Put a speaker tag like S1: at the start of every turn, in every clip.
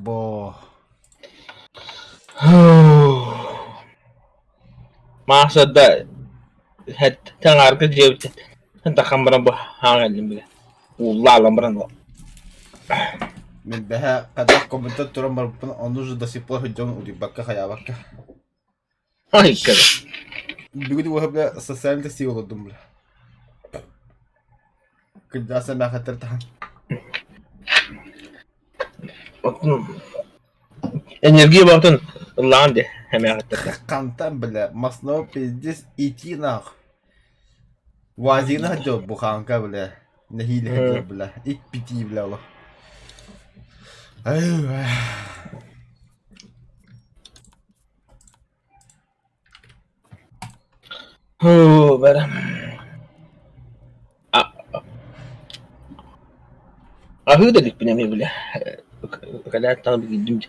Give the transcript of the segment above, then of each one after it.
S1: Бо.
S2: Мааса да таҥарга дьиэбит таххан баран бу хаҥ эллим бile. Ууллаалан баран
S1: Мин бэһэ хайдах комментар туран барбыппын ону же до сих пор сылдьан утуйбакка хайаабакка.
S2: Ай кэлэ.
S1: Бүгүн уоһа бля социальный такси олордум бля. Кырдьаҕас эмээхэттэр таһан.
S2: Энергия баҕатын ыллаан де эмээхэттэр.
S1: Хантан бля маснова пиздец идти нах. Вазина сылдьар буханка бля. Нэһиилэ сылдьар бля. Иппитии бля олох. Ай
S2: Һуу, бара. Аһыы да иликпин эмиэ бile. Кэлээт даҕаны киирдим дьэ.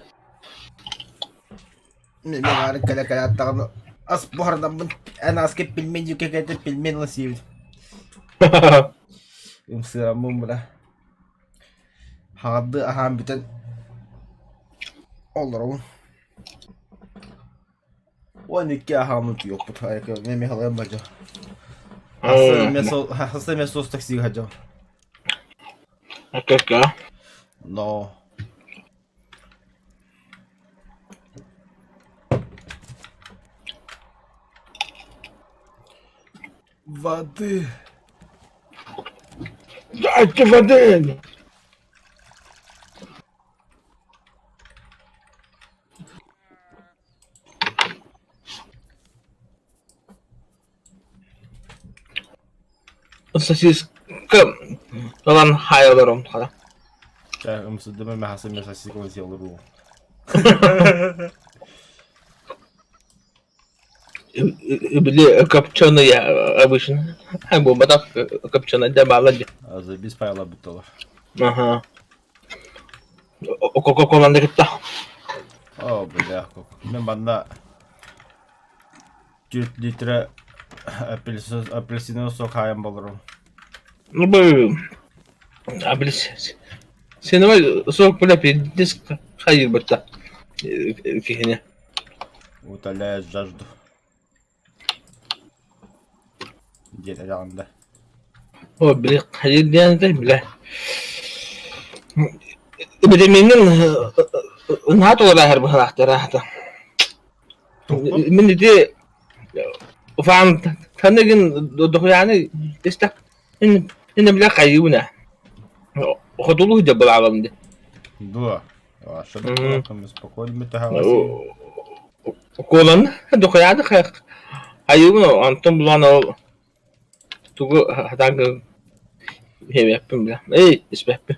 S1: Мин баҕар кэлэ кэлээт даҕаны ас буһарынаммын эн аска пельмень кэкэтэ пельмень ыла сиэбит. Ымсыыраммын бля. Хаҕардыы аһаан бүтэн олоробун. 12 аһаан утуйуохпут эмиэ халыам бадьа. Хасса эмиэ суос таксига хадьа.
S2: Окей,
S1: Но. Воды.
S2: Дайте воды! Сосиска ылан хаай олором хара.
S1: Чэ, ымсыдым эмэ хас эмэ сосиска сиэ олоруу.
S2: Били копченый обычно. Буолбатах копченый да баалар дии.
S1: Азы файла бутталар.
S2: Аха. Кока-коланы кытта.
S1: О, бля, Мен манна 4 литра апельсин апельсиновый сок хаайан болорум.
S2: Ну, бу апельсиновый сок бля пиздец хайыр бытта киһини.
S1: Утоляет жажду. Диэн эрэҕин да.
S2: О, били хайыр диэн этэй, бile. Витаминин наһаа толору быһалаахтар аата. Мин ити уфаан таныгын дохуяны истэх ин бile хайыыбына. Хотулуу дьабылаабам ди.
S1: Дуо.
S2: Куолан дохуяны хайыыбын онтон булан ол тугу хатаан хиэбэппин бile. Эй, испэппин.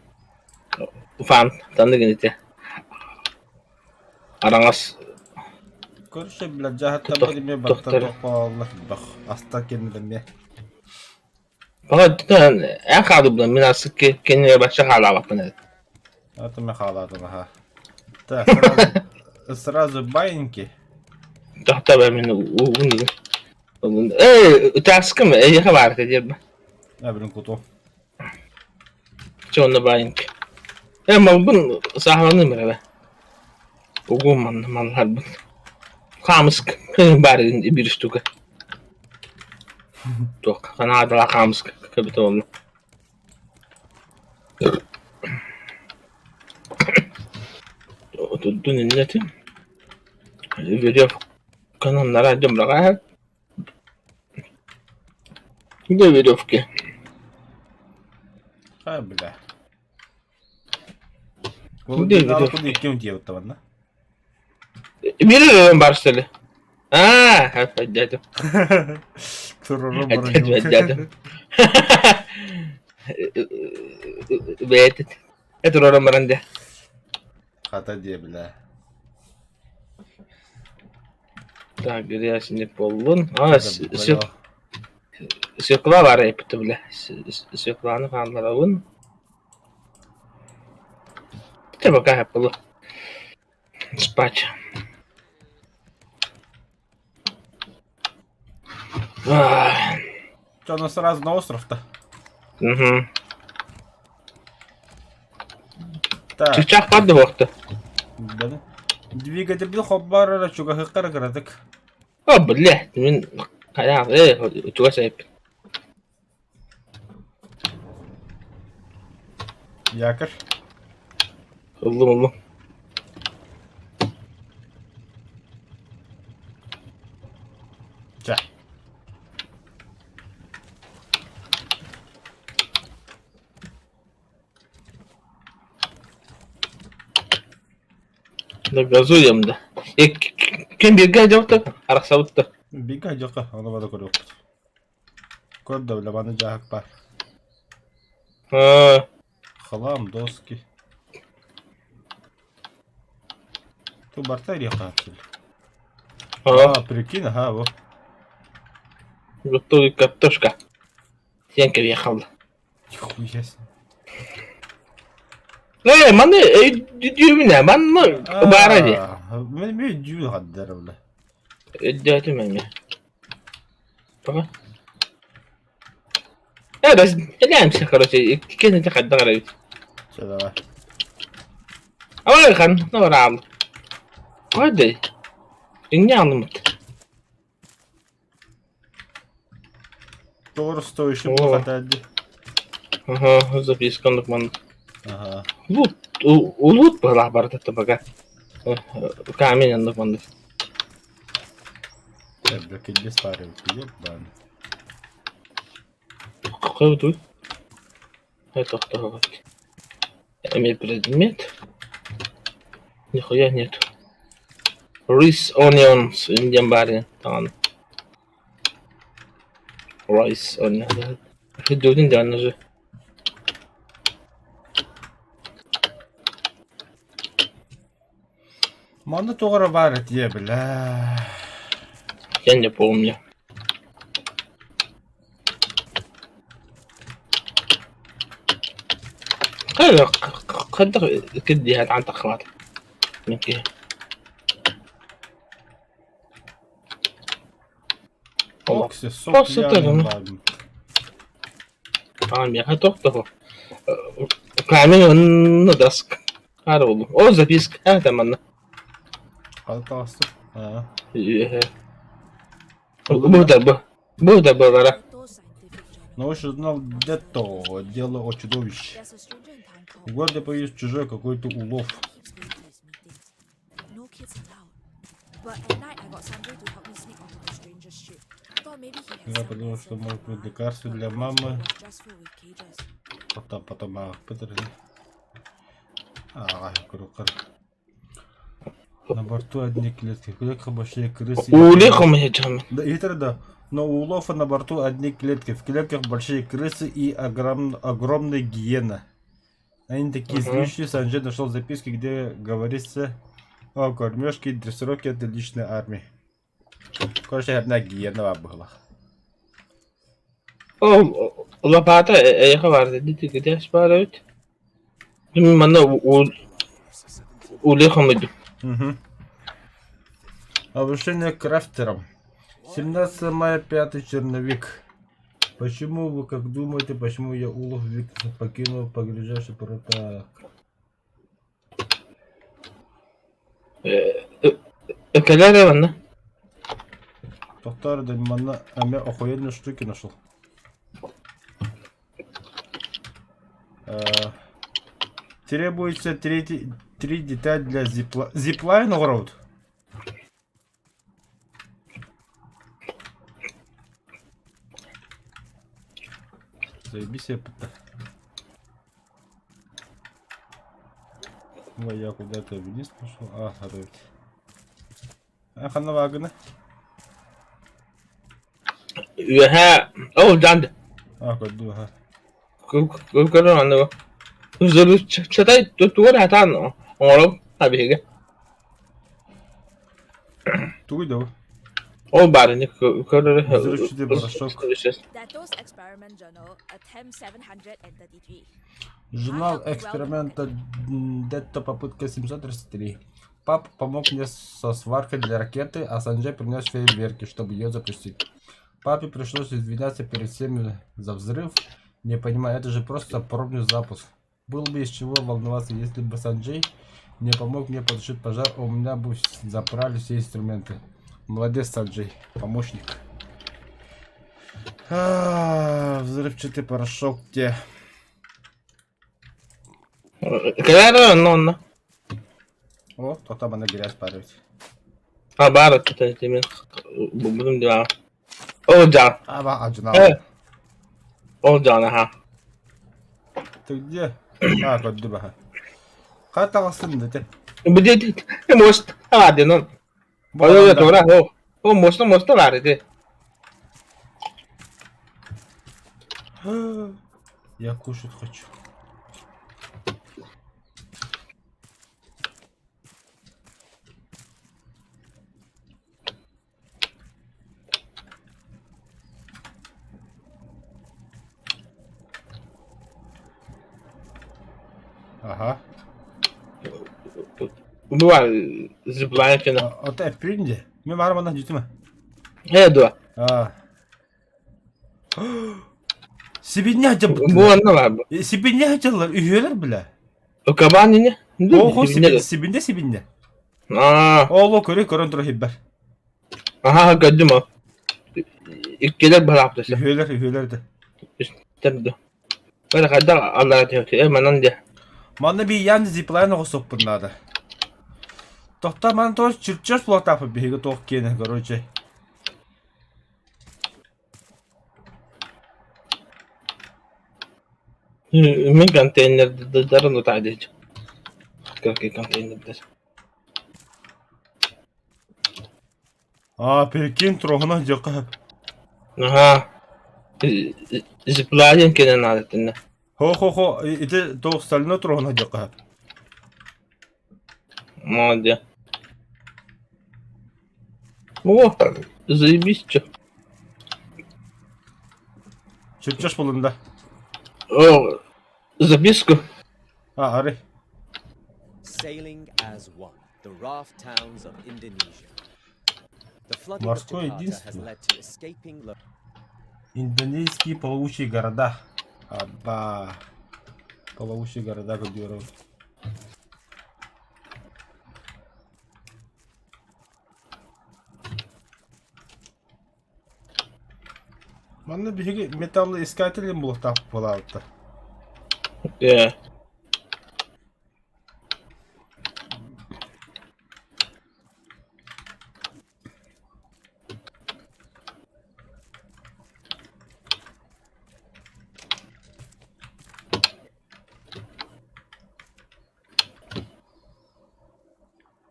S2: Уфаан таныгын ити. Араҥас
S1: Көрсө билэр дьаһаттарбыт эмиэ барыта тохпооллор бөх астар кэннилэр эмиэ
S2: Баҕа эн хаалыбын мин асы кинилэр бачча хаалаабаппын эбит.
S1: Это мен хаалаатым аха. Так, сразу, сразу баиньки.
S2: Тохтобо мин уун Эй, утаскым эйиэхэ баар этэ диэбэ.
S1: А, блин, куту.
S2: Чэ онно баиньки. Э, малбын сааһыланыым эрэ. Угуум манна малларбын. Хаамыск баар биир штука. Туох ханаадалаах хаамыска кэбитэ буолла. Отурдун иннэтин. Веревканан дьомраҕа Где веревки?
S1: А, бля.
S2: Где веревки?
S1: Ким диэбит
S2: Биир барсали. Аа, дядя. Дядя. Бэйэтит. Этуророн баран дэ.
S1: Хата диэ бля.
S2: Так, грязь буоллун. А, свекла баар эппитэ бля. Свекланы хаалларабын. Хотя пока было спать.
S1: Что, ну сразу на остров-то?
S2: Угу.
S1: Так.
S2: Чычах падды буохта.
S1: Баны. Двигатель хоббар эрэ чугаһыахха кыратык.
S2: О, бля, мин хайаах, чугас эбиппин.
S1: Якорь.
S2: Ыллым, ыллым.
S1: Чэ.
S2: Да газуем да. Ким бииргэ дьоҕто арахсабыт да.
S1: Бииргэ дьоҕто, ону бада көрүөхпүт. Көр да бile маны дьааһык баар.
S2: Аа,
S1: Хлам, доски. Ту барта ириэххэ
S2: аа,
S1: А, прикинь, ага, вот.
S2: готовый картошка. Сиэн кэбиэ хаалла.
S1: Нихуя себе.
S2: Ээ, маны өйдүүбүн манна баара дии.
S1: Мен мен дүү хаддар бile.
S2: Өйдөөтүм эмиэ. Пока. Э, разделяемся, короче, иккиэн хайдах эрэ эбит.
S1: Все, давай.
S2: Авай хан, ну раал. Ойдой. Инне анымыт.
S1: Дорстоющий
S2: О.
S1: хатади.
S2: Ага, записка маннык.
S1: Ага.
S2: Лут, улут была барда пока. Камень оннук маннык.
S1: Бля, килбиэс баар эбит, ебан.
S2: Какой Это кто? Эмиэ предмет. Нихуя нет. Rice onions Indian баар даҕаны. Rice onion. Дьүгүн даҕаны же.
S1: Манна тоҕо эрэ баар этиэ, бля.
S2: Я не помню. Хайдах кирдиэһэ таан таххыбат мин киһи
S1: Окси, сок
S2: Просто
S1: я
S2: тоже,
S1: ладно.
S2: А, миэхэ туох да Камень онно даск. Хаар буоллум. О, записка. Это манна.
S1: Хата таҕыста. Аа.
S2: Бу да бу. Бу да буолара.
S1: Научный журнал Детто. Дело о чудовище. В городе появился чужой какой-то улов. Я подумал, что может быть лекарство для мамы. Потом, потом, а, подожди. А, круг. На борту одни клетки. В клетках большие крысы.
S2: Ууле хомуйа
S1: Да, и да. Но у улова на борту одни клетки. В клетках большие крысы и огромная гиена. Они такие
S2: Мгм.
S1: злющие. Санджей нашел записки, где говорится о кормежке и дрессировке этой личной армии. Короче, одна гиена была.
S2: Ол лопата эйиэхэ баар дии кэтэс баар эбит. Манна ууле хомуйдум.
S1: Угу. Обращение к крафтерам. 17 мая, пятый черновик. Почему вы как думаете, почему я улов Виктор покинул погружающий так?
S2: Кэлэр манна.
S1: Тохтоор да манна эмиэ охуенные штуки нашел. Э, Требуется третий, три детали для зипла... Зиплайн road? Заебись я пыта. Ой, я куда-то вниз пошел. А, готовить. А, ханна вагона.
S2: Үөһээ ол дьаан
S1: А, куда, ага.
S2: көрөр онно чатай тугу эрэ сатаан оҥоробут биһиги
S1: Тугуй да.
S2: Ол баар ини көрөр
S1: Взрывчатый порошок.
S3: Datto's Experiment Journal, attempt 733.
S1: Журнал эксперимента Детто попытка 733. Папа помог мне со сваркой для ракеты, а Санджай принес фейерверки, чтобы ее запустить. Папе пришлось извиняться перед всеми за взрыв. Не понимаю, это же просто пробный запуск. Было бы из чего волноваться, если бы Санджей Не помог мне потушить пожар, у меня бы забрали все инструменты. Молодец, Санджей, помощник. А, взрывчатый порошок где?
S2: Кэлээр онно онно.
S1: О, тота мана грязь парить.
S2: А баар өттө мен булбутум дии Ол дьаҕ.
S1: Аба ажынал.
S2: Э. Ол дьаҕ аха.
S1: Ты где? А, көрдү баха. Хай таҕыстын дете.
S2: Бу дии муоста баар диэн он. Ол тура о. О муоста муоста баар ити.
S1: Я кушать хочу. Аха.
S2: Бу баар зиплайн кэнэ.
S1: Ото эппиин дии. Мин баар манна дьүтүмэ.
S2: Ээ дуо?
S1: Аа. Сибинньэ сылдьабыт.
S2: Бу онно баар бу.
S1: Сибинньэ сылдьаллар, үһүөлэр бile.
S2: Кабан ини?
S1: Оҕо сибинньэ сибинньэ.
S2: Аа.
S1: Ооло көрө көрөн тура хиббэр.
S2: Аха көрдүм ол. Иккилэр быраапта.
S1: Үһүөлэр үһүөлэр да.
S2: Үстэр да. Бары хайдах аллара түһүктэ э манан де.
S1: Манна би ян зиплайн оҕосуохпун наада. Тохто ман тоос чирчес плотаапы биһиги туох киэнэ короче.
S2: Мин контейнердарын утаайдыч. Какие контейнердер?
S1: Аа, прикинь, троһуна дьокка.
S2: Аха. Зиплайн кэнэ наадатынна.
S1: Хо-хо-хо, ити туох стальной троһуна дьокка.
S2: Молодец. О, заебись, чё.
S1: Чертеж булунда.
S2: О, записку.
S1: А, ары.
S4: Sailing as one, the raft towns of Indonesia. The flooding of
S1: Морское
S4: Jakarta has
S1: единство.
S4: led to escaping lo-
S1: Индонезийские плавучие города. Аба. Плавучие города кодировать. Манна биһиги металлоискателин булуохтаах буолаабыттар.
S2: Yeah.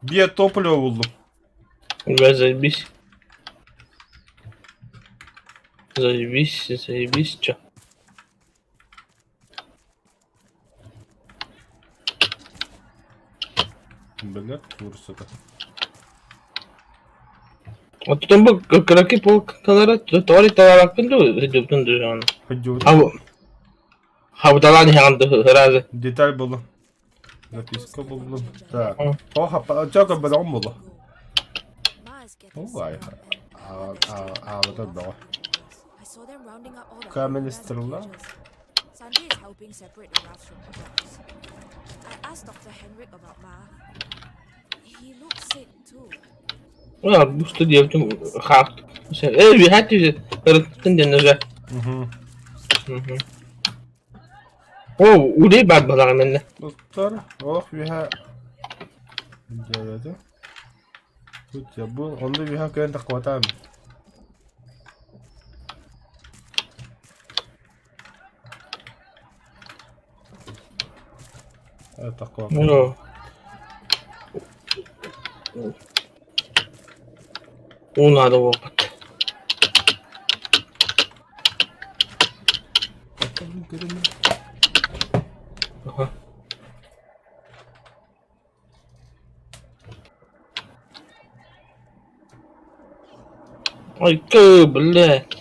S1: Биотопливо буллум.
S2: Бля, заебись. Заебись, заебись, чё.
S1: Бля, курсата.
S2: Оттон бу кыракый полкалара тоҕо талаабаккын дуу, сылдьыбытын дуу дьону.
S1: Ходил.
S2: Хабыталаан иһэҕин дуу ыраазы.
S1: Деталь буллум. Записка буллум. Так. О, хапа, чока бөлөҕүм булла. Ой, аабыта бөҕө. Каменный стрела.
S3: Sanjay is helping separate the rafts from the rocks. I asked Dr. Henrik about Ma. He looks sick too.
S2: Бу диэбитим хаах. Э, үһэт ырыттын диэн уже. О, улей баар балаҕан мэннэ.
S1: Доктор, ох, үһэ дьиэлэтэ. Тут я был, онно үһэ кэлэн таххыбатаам. Таххыбакка.
S2: Ну. Уу наада буолбат. Аха. Ой, блядь.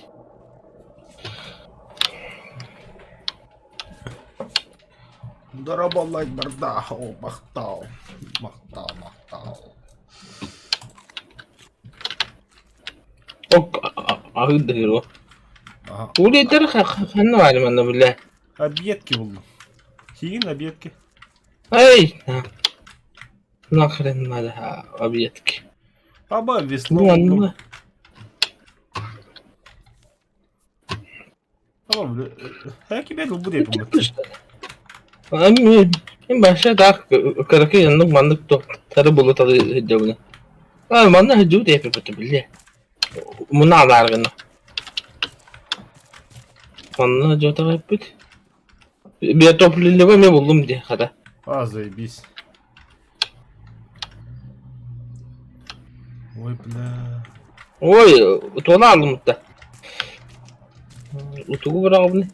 S1: Дорооболлай бардаах, махтал, махтал, махтал.
S2: Ок, аһыыр Улийтер ханна баар манна бля.
S1: Объедки буллум. Сиин объедки.
S2: Эй! Нахрен надо объедки.
S1: Аба весло
S2: Ну,
S1: буллум.
S2: онно
S1: Аба Һэ кибер бу диэпин бытты.
S2: Мин баша так кыракый оннук маннык туохтары булу талыы сылдьабын. Манна сылдьыбыт эппиппит биллиэ. Муна алаар гына. Манна дьотох эппит. Биотопливо эмиэ буллум дии хата.
S1: А, заебись. Ой, бля.
S2: Ой, туона аллым да. Утугу быраҕабын.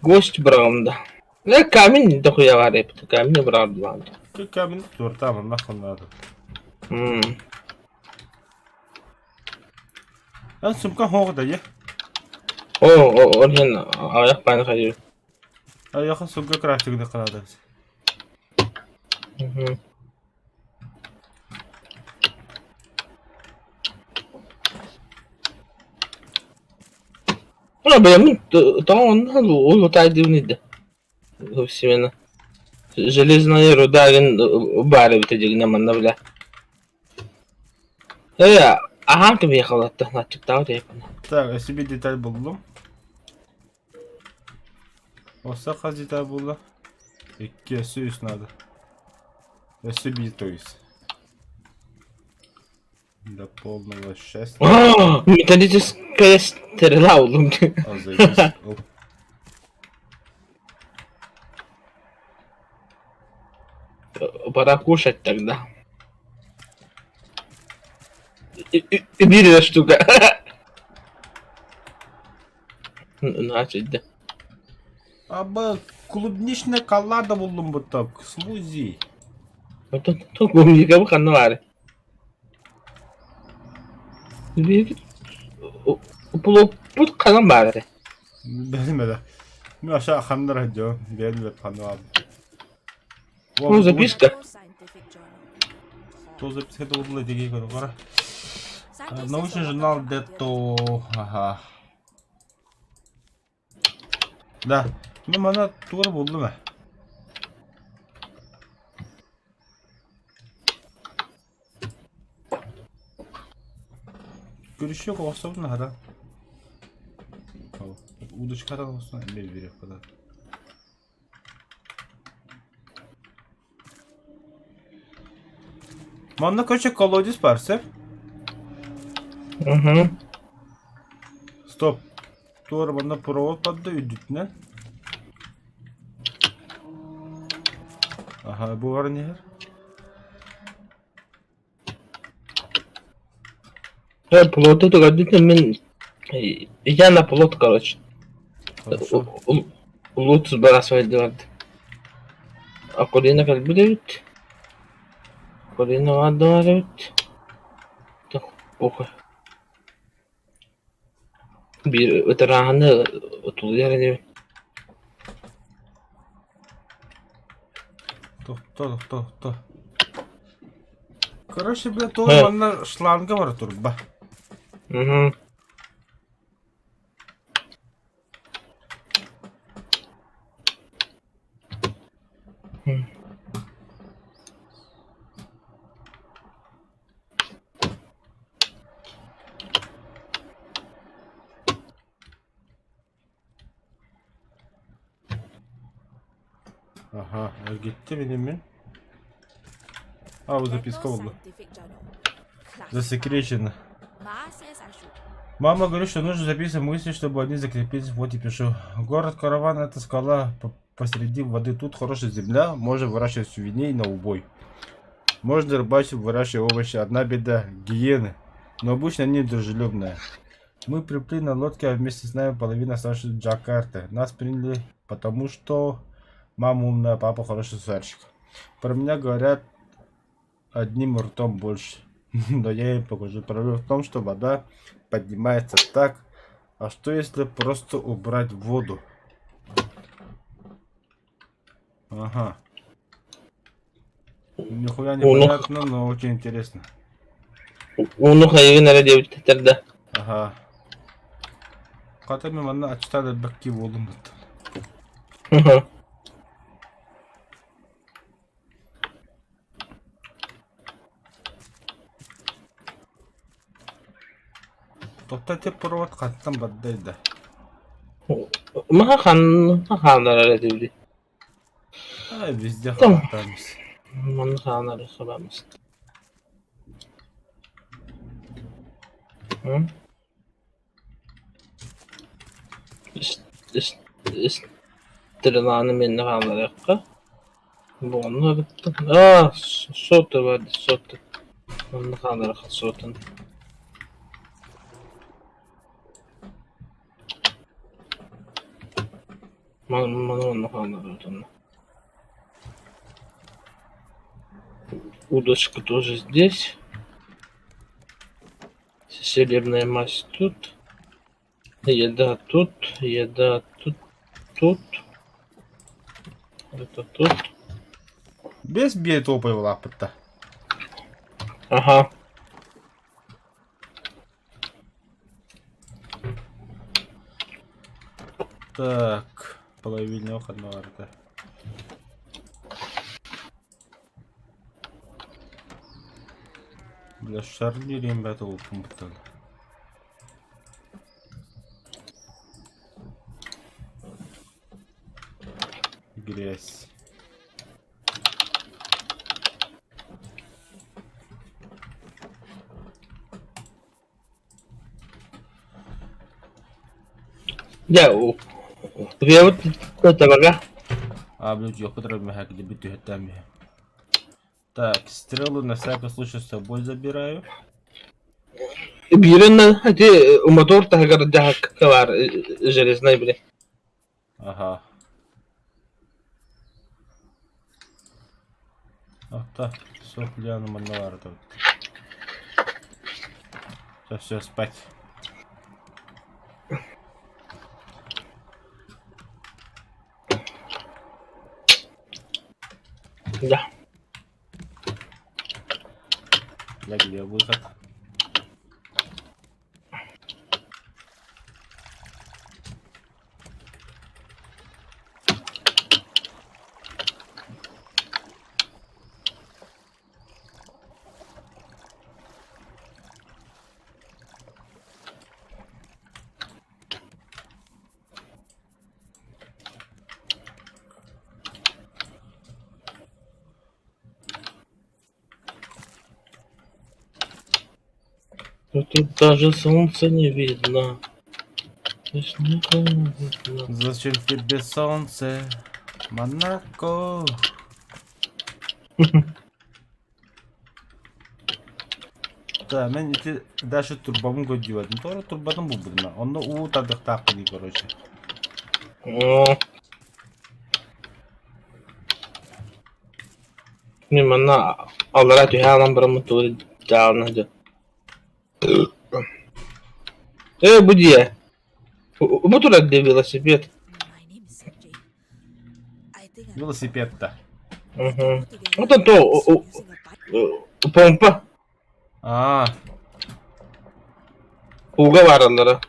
S2: Гость быраҕым да. Э, камень дохуя баар эбит. Камень быраҕардылаан.
S1: Камень туортаамын нахуй надо.
S2: М.
S1: Эн сумка хоох да е.
S2: О, ол иһин аҕыйах бааны хайыы.
S1: Айаха сумка крафтигны канада.
S2: Мгм. Ora бэйэммин тоҕо онно ол утаайдыыбын да Семена Железная руда диэн баар эбитэ дьиҥинэ манна бile. Ээ аһаан кэбиһиэххэ болотто аччыктаабыт эбиппин.
S1: Так, себе деталь буллум. Оса хас деталь булла? Икки өссө үс надо. Өссө биир то есть. До полного счастья.
S2: Металлическая стрела буллум.
S1: А, заебись. Оп.
S2: Пора кушать тогда. Биир штука. Значит, да.
S1: Аба клубничная коллада буллум бутта. Смузи.
S2: Клубника бу ханна баар? Биир Плоппут ханан баар этэ?
S1: Билмэдэ. Мин аша ханнар дьо. Билбэт ханна баар.
S2: Ну, записка.
S1: То записка булла диги көрө. Научный журнал Дето. Ага. Да. Мин мана тугар буллум ээ. Көрүшүөх оҕостобун аһара. Удочката оҕостон эмиэ биэриэххэ да. Манна короче колодец баар сөп?
S2: Угу.
S1: Стоп. Туора манна провод барда үрдүтүнэн. Аха, бу баран иһэр.
S2: Э, плоту тугардытын мин я на плот, короче.
S1: Хорошо.
S2: Лут сбрасывать Акулина кэлбит эбит. Акулина баар эбит. Похуй. Биир ытырааһыны тулуйар инибин.
S1: Тохто, тохто, тохто. Короче, бля, то манна шланга бар турба.
S2: Угу.
S1: Ага, gitti benim mi? А, вот записка была. Засекречено. Мама говорит, что нужно записывать мысли, чтобы они закрепились. Вот и пишу. Город Караван это скала посреди воды. Тут хорошая земля, можно выращивать свиней на убой. Можно рыбачить, выращивать овощи. Одна беда – гиены. Но обычно они дружелюбные. Мы приплыли на лодке, а вместе с нами половина Саши Джакарты. Нас приняли, потому что мама умная, папа хороший сварщик. Про меня говорят одним ртом больше. Но я им покажу. Проблема в том, что вода поднимается так. А что если просто убрать воду? Ага. Нихуя не понятно, но очень интересно.
S2: Ууну хайыгын эрэ диэбиттэр да.
S1: Ага. Хата мен манна ачтан элбэкки буоллум быттым. Тоқта теп провод хантан бардай да?
S2: Маха ханна хаалларар этибит.
S1: А, везде
S2: Там.
S1: хватаемся.
S2: Манна хааллары хабаммыт. М? Стреланы мэннэ хаалларыахха. Бу онно эбиттэн. Аа, сота бар сота. Онно хаалларыахха сотын. Маны онно хаалларбыт онно. Удочка тоже здесь. Селебная мазь тут. Еда тут, еда тут, тут. Это тут.
S1: Без бие топай улааппытта.
S2: Ага.
S1: Так, половина ханна барда. Бля, шарнирим бэтл пунктан. Грязь.
S2: Дьэ, утуйабыт табага.
S1: А, блядь, я где бы ты там. Так, стрелы на всякий случай с собой забираю.
S2: Биирин ити мотор таһыгар дьаһакка баар железнай били.
S1: Ага. Ата, сопляну манналар тут. Все, все, спать.
S2: Да.
S1: Я где выход?
S2: Ну тут даже солнца не видно. Снега не видно.
S1: Зачем тебе солнце? Монако. Да, мен ити даже турбабын көрдүбэтим. Торо турбатын булбутум. Онно уу тардыктаахпын дии короче.
S2: О. Мин манна аллара түһэ аалан бараммыт тугу дьаалана сылдьар. Ээ, бу дьиэ. Бу турар дии велосипед.
S3: My name is Sanjay. I think I'm
S1: Велосипед-то.
S2: Мгм. Вот то
S3: using a bike.
S2: помпа.
S1: А,
S2: Ууга бараллара.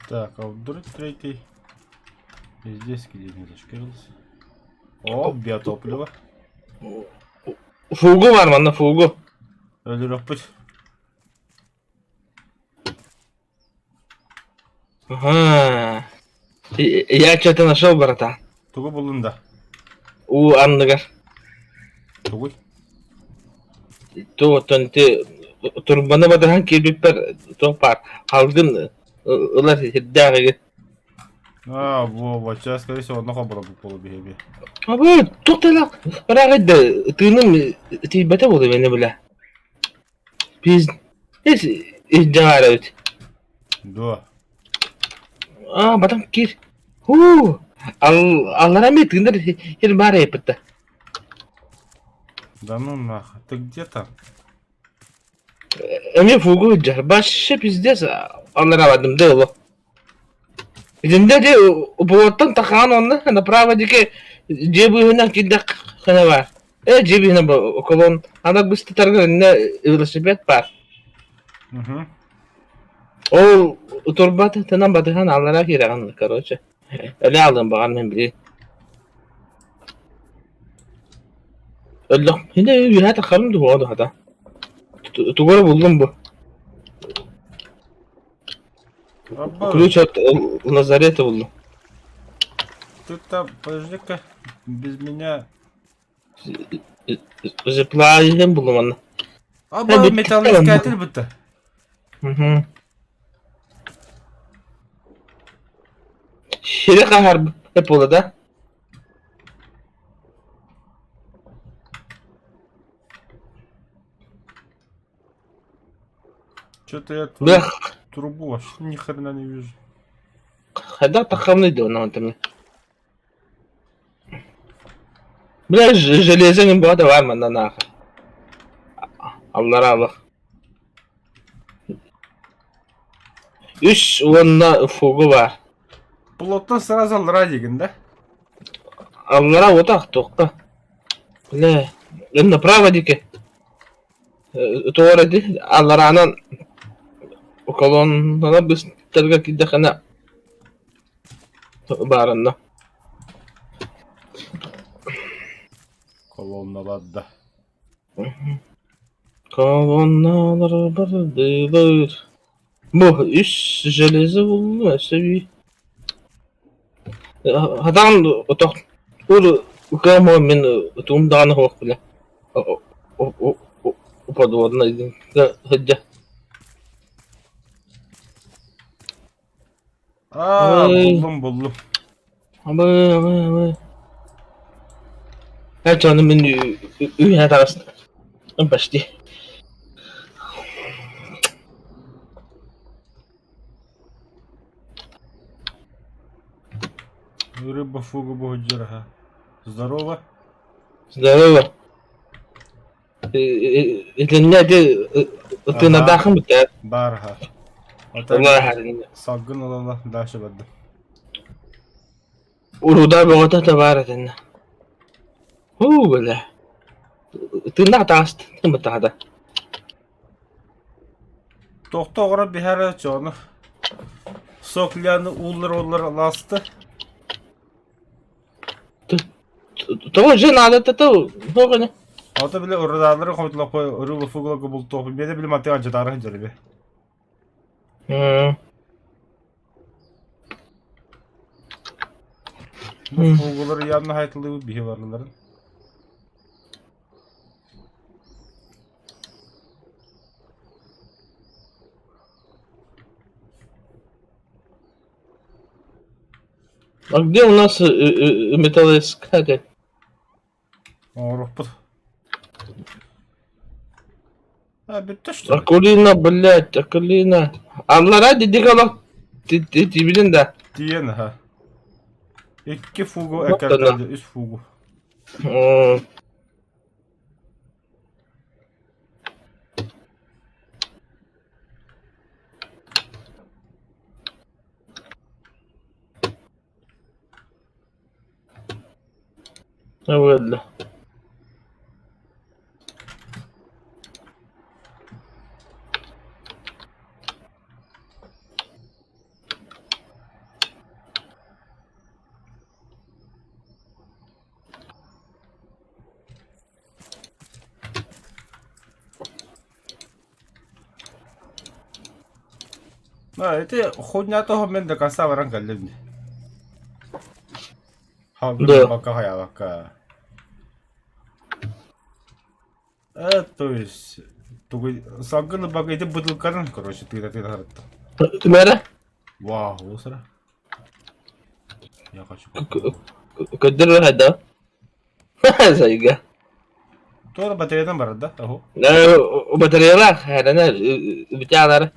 S1: Так, а вдруг третий. И здесь где не зашкерился. О, биотопливо.
S2: Фугу бар манна фугу.
S1: Өлөрөхпүт.
S2: Ага. Я что-то нашел, братан.
S1: Тугу буллун да?
S2: Уу анныгар.
S1: Тугуй?
S2: Туоттан ити турбаны батыһан киирбиппэр туох баар халгын ылар сирдээх иги.
S1: А, во, вот сейчас, скорее всего, онно хоборобут буолу биһиги.
S2: Абы туох да ыраах да тыыным тиийбэтэ буолуо мэнэ бля. Пиз ис издьэҕэр эбит.
S1: Дуо.
S2: Аа, батан киир. Һуу! Аллара эмиэ тыынар сир баар эппитэ.
S1: Да ну нахуй, ты где там?
S2: Эмиэ фугу сылдьар. Вообще пиздец аллара бардым да олох. Итиннэ дии уполуоттан тахаан онно направо диэки дьиэ быыһынан киирдэххинэ баар. Э дьиэ быыһынан колон ана быстытарга иннэ велосипед баар.
S1: Угу.
S2: Ол турбатынан батыһан аллара киирэҕин короче. Өлө алыам баҕар мин билигин. Өллөх ини үөһэ таххарым дуу ону хата. Тугу эрэ буллум бу.
S1: Аба,
S2: Ключ от лазарета буллум.
S1: ты там, подожди-ка, без меня.
S2: Зиплайын буллум анна.
S1: Аба,
S2: бүттэ
S1: металлоискатель будто.
S2: Мгм. Сири хаһар буола да?
S1: Что-то я твою
S2: Бэх,
S1: трубу вообще ни хрена не вижу.
S2: хайдах таххамный да онно Бля, железо баҕа бар манна нааха. Аллараалах. Үс уонна фугу баар.
S1: Плоттан сразу аллара диигин да?
S2: Аллара уотах туохха. Бля, направо диэки. Туох эрэ дии аллараанан колоннала быстарга киирдэххинэ баарынна.
S1: Колонналарда.
S2: Колонналар бардылар. Бу үс железо булла өссө бии. Хатаан отох ур кыам мин тугум даҕаны суох билэ. Подводный сылдьа.
S1: Аа,
S2: Ой.
S1: буллум, буллум.
S2: Абы, абы, абы. Эр дьону мин үөһэ таҕыстым почти.
S1: Рыба фуга бугуджираха. Здорово.
S2: Здорово. Итиннэ ити ытынадаахын бүтээр.
S1: Баарха.
S2: Аллах
S1: Салгын ылала дальше бардым.
S2: Уруда бөҕөтө да баар этиннэ. Һуу бля. Тыыннаах таҕыстым бытаада.
S1: Тохто оҕоро биһэрэ чону. Сокляны ууллар-ууллар ласты.
S2: Тоҕо же надо то туох ини?
S1: Ото бile урадаалары хомотлохпой рыба фуглага бултуох беде бile маты анчатары жарыбе. Бу фугулар явно хайтылы биһи барларын.
S2: А где у нас металлоискатель?
S1: Оҥоруохпут. А бүттэ что ли?
S2: Акулина, блядь, Акулина. Аллара дедик олох тибилин да.
S1: Тиийэн аха. Икки фугу
S2: Вот
S1: эккэрдэ үс фугу.
S2: Вылла.
S1: А, ити хуйня мен до конца баран кэллим дии.
S2: Да.
S1: Пока хайабакка. То есть, тугу салгыны бага ити бутылканан, короче, тыына тыына сырытта.
S2: Кимэрэ?
S1: Вау, усра. Я хочу.
S2: Көрдөрөр хайда? Сайга.
S1: Туора батареядан барар да? Ого.
S2: Батареялаах эрэнэ бүтэ аалара.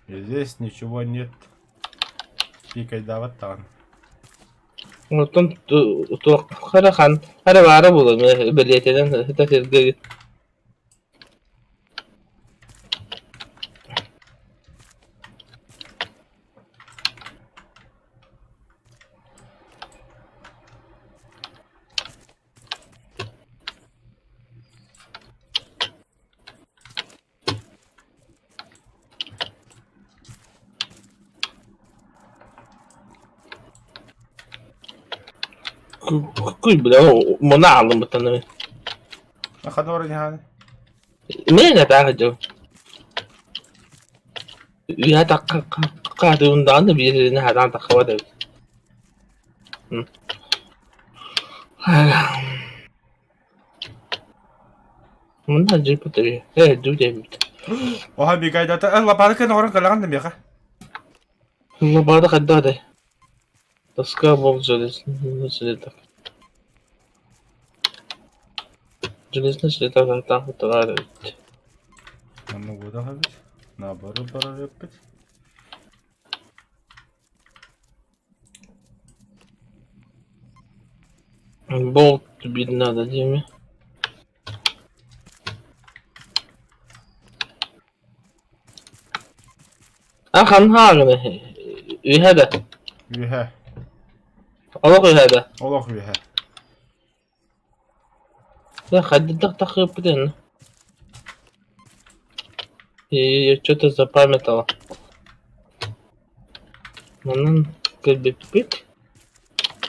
S1: Здесь ничего нет. Пикайдаабат даҕаны.
S2: Оттон туох эрэ хан эрэ баара буолуо бэлиэтэнэн сыта сиргэ Куй бля, муна аалыммыттан
S1: Ханна баран иһааны?
S2: Мээнэ таах дьыл. Үһэ хаатыгын даҕаны биэрэринэ сатаан таххабат эбит. Мында дьиэппит ээ дьиэбит
S1: Оһа бигайдата эн лопата кэн оҕорон кэлэҕин да миэхэ.
S2: Лопата хайдах этэй? Тоска был железный слиток. Железный слиток там товар эбит.
S1: Манна уодах эбит. Наоборот барар эппит.
S2: Болт бить надо, Диме. А ханһааҕына үһэ да
S1: Үһэ.
S2: Олох үһэ да
S1: Олох үһэ.
S2: Хайдах тахыыппытын Я что-то запамятовал. Манан кэлбиппит.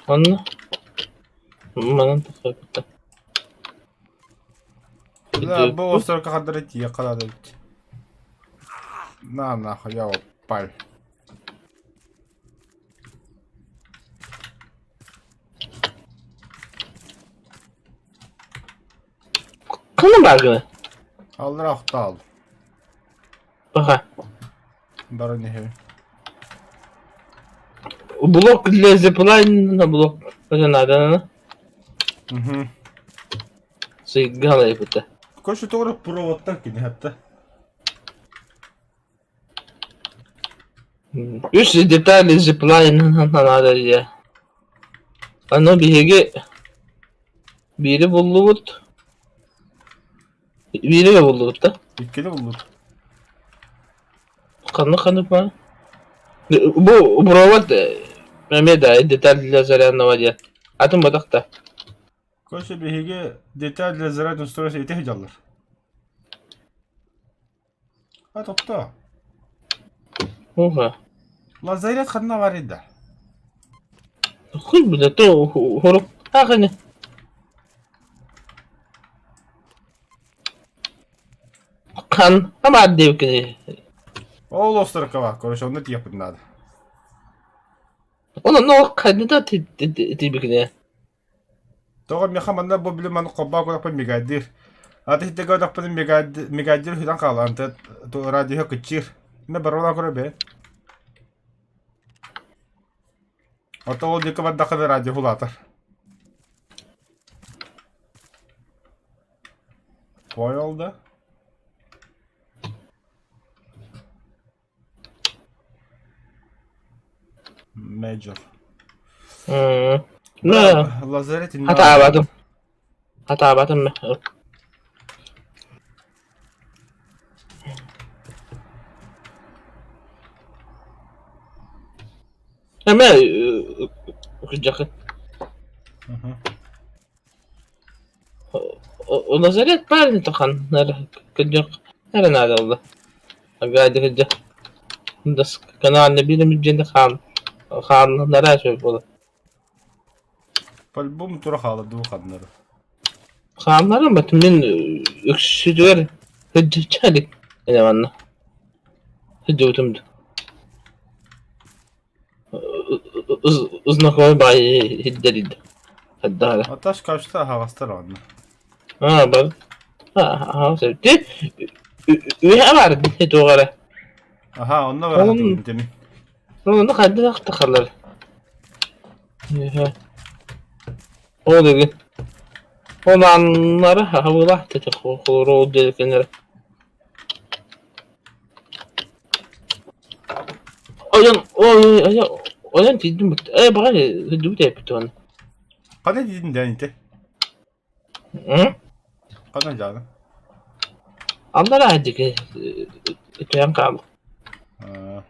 S2: Онно манан тахсыбыта.
S1: Да, бу островка хадары тиийэ халадыбыт. На нахуй, я упал.
S2: Ханна бааргына?
S1: Аллара охтоол.
S2: Баха.
S1: Баран иһэбин.
S2: Блок для зиплайн на блок. Это надо, на?
S1: Угу.
S2: Сыйгала эбитэ.
S1: Короче, тоҕо проводтан кини хатта.
S2: Үс детали зиплайн надо дии. Аны биһиги биири буллубут. Биири да буллубут да.
S1: Иккини буллут.
S2: Ханнык ханнык баар? Бу провод эмиэ да деталь для зарядного диэн. Атын батах да.
S1: Короче, биһиги деталь для зарядного устройства ити сылдьаллар. А тохтоо.
S2: Уха.
S1: Лазарет ханна бар да?
S2: Хуй бля, то хорук. Ахыны. Хан, ама диэбиккини.
S1: Ол островка короче, онно тиийэхпитин наада.
S2: Онон хайда тиийбикини.
S1: Тоҕо миэхэ манна бу били маны холбоо көрөхпүн мигайдыыр. Аты ситэ көрдөхпүнэ мигайдыыр сүтэн хаалан радиоһа кыччыыр. Инна барылаан көрө бээ. Оттон ол диэки бардаххына радио улаатар. Понял да? Major.
S2: Ну,
S1: Лазарет
S2: хатаабатым. Хатаабатым. Эмэ кырдьахы. Лазарет парень тохан кырдьах эрэ наада буолла. Аргаайда кырдьах канаанна биир эмит дьиэни хаан хааннара сөп буолар.
S1: По-любому тура хаалар дуу ханнары.
S2: Хааннарым бат мин үксүтүгэр кырдьачча илик ини манна сылдьыбытым да. Знакомый баҕайы сирдэрийдэ хайдах эрэ.
S1: Аташ качта аһаҕастар онно.
S2: Аа бар аһаҕас эбит үөһэ баар туох эрэ.
S1: Аха, онно бара
S2: Ол
S1: тими.
S2: Онно хайдах тахалар. Үөһэ. Ол иги. Ол аннары хабыла тете холору ол диэкинere. Ойон ой ойон ойон тиийдим ээ баҕар сылдьыбыт эбиппит уонна.
S1: Хана диидин дээн ити?
S2: М?
S1: Хана дьааны?
S2: Аллараа диэки түһэн хаалла.
S1: Аа.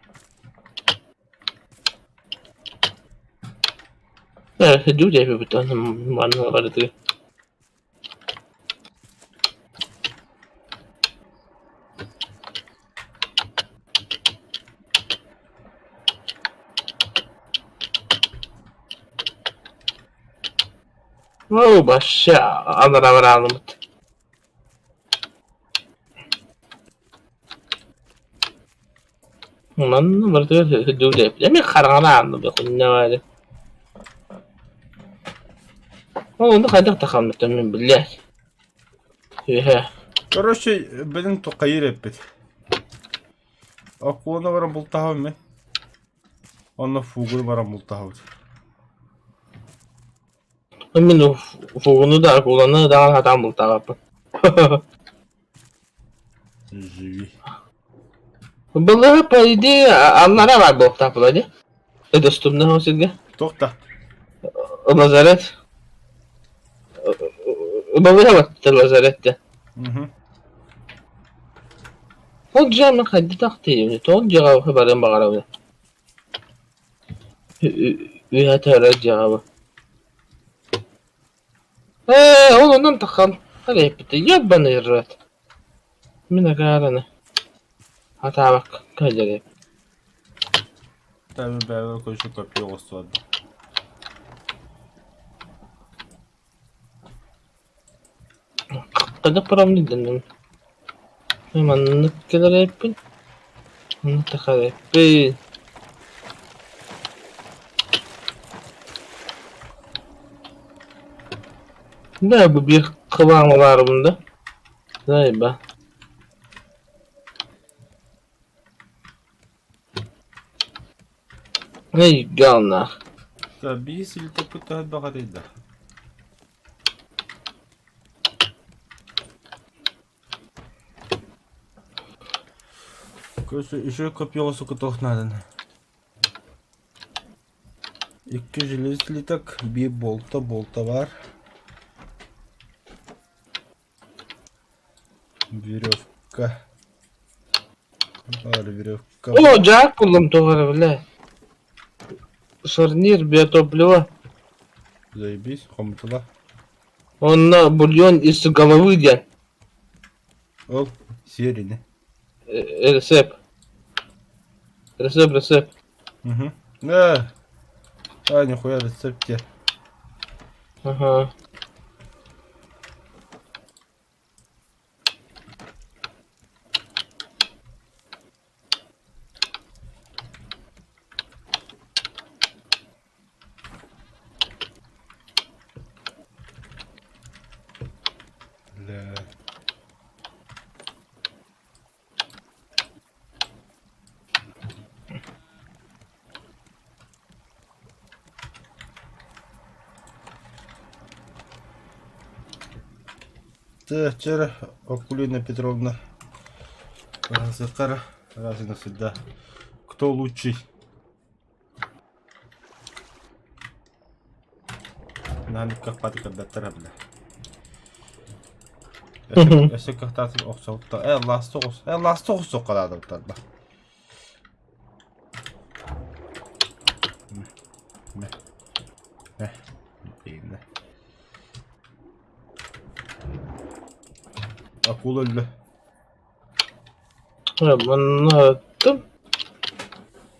S2: Ээ сылдьыбыт эбиппит уонна манна барытыгар. Оо, вообще анараа Манна барытыгар сылдьыбыт эмиэ хараҥалаан бэхуннэ Ол онно хайдах да хаалбыттар мин биллэр. Үһэ.
S1: Короче, билин туххайыр эппит. Окуона баран бултаһабын мин. Онно фугуну баран бултаһабыт.
S2: Мин фугуну да акуланы даҕаны сатаан бултаабаппын.
S1: Живи.
S2: Былыры по идее аллара бар буолуохтаах буолуо дии. Доступно сиргэ.
S1: Туох да.
S2: Лазарет. Балыыһа баттар лазарет диэн.
S1: Мгм.
S2: Ол дьиэҕэ хайдах тиийэбиний? Тоҕо дьиэҕэ барыан баҕарабын? Үөһэ түһэрэр дьиэҕэ бу. Ээ, ол онон таххан эппитэ ебаный рот. Мин акаараны хатаабакка кэлэрим.
S1: Tabii beraber koşu kapıyı olsun.
S2: Хайдах бараммын дэнним. Маннык кэлэр эппин, маннык тахар эппин. Да, бу биир кылаамалаарыбын да. Заеба. Эй, галнах.
S1: Tabii silteput daha bakatıydı. Короче, еще копье сукутохнадын. Икки желез слиток, биир болта, болта бар. Веревка. Бар веревка.
S2: О, дьаак буллум тоҕо эрэ бля. Шарнир, биотопливо.
S1: Заебись, хомутула.
S2: Онно бульон из головы диэн.
S1: Ол, сиэрини.
S2: Рецепт. Рецепт, рецепт.
S1: Угу. Да. А, нихуя рецепте.
S2: Ага.
S1: Бля. Ты вчера Акулина Петровна Захара раз и навсегда. Кто лучший? Наһаа кахпаты көрбөттөр бля. Өссө кыахтаатын охсобуттар. Э, ласты оҕус. Э, ласты оҕусуохха наадабыттар ба. Мэ. Мэ. Бейне. Акула өллө.
S2: Манна аттым.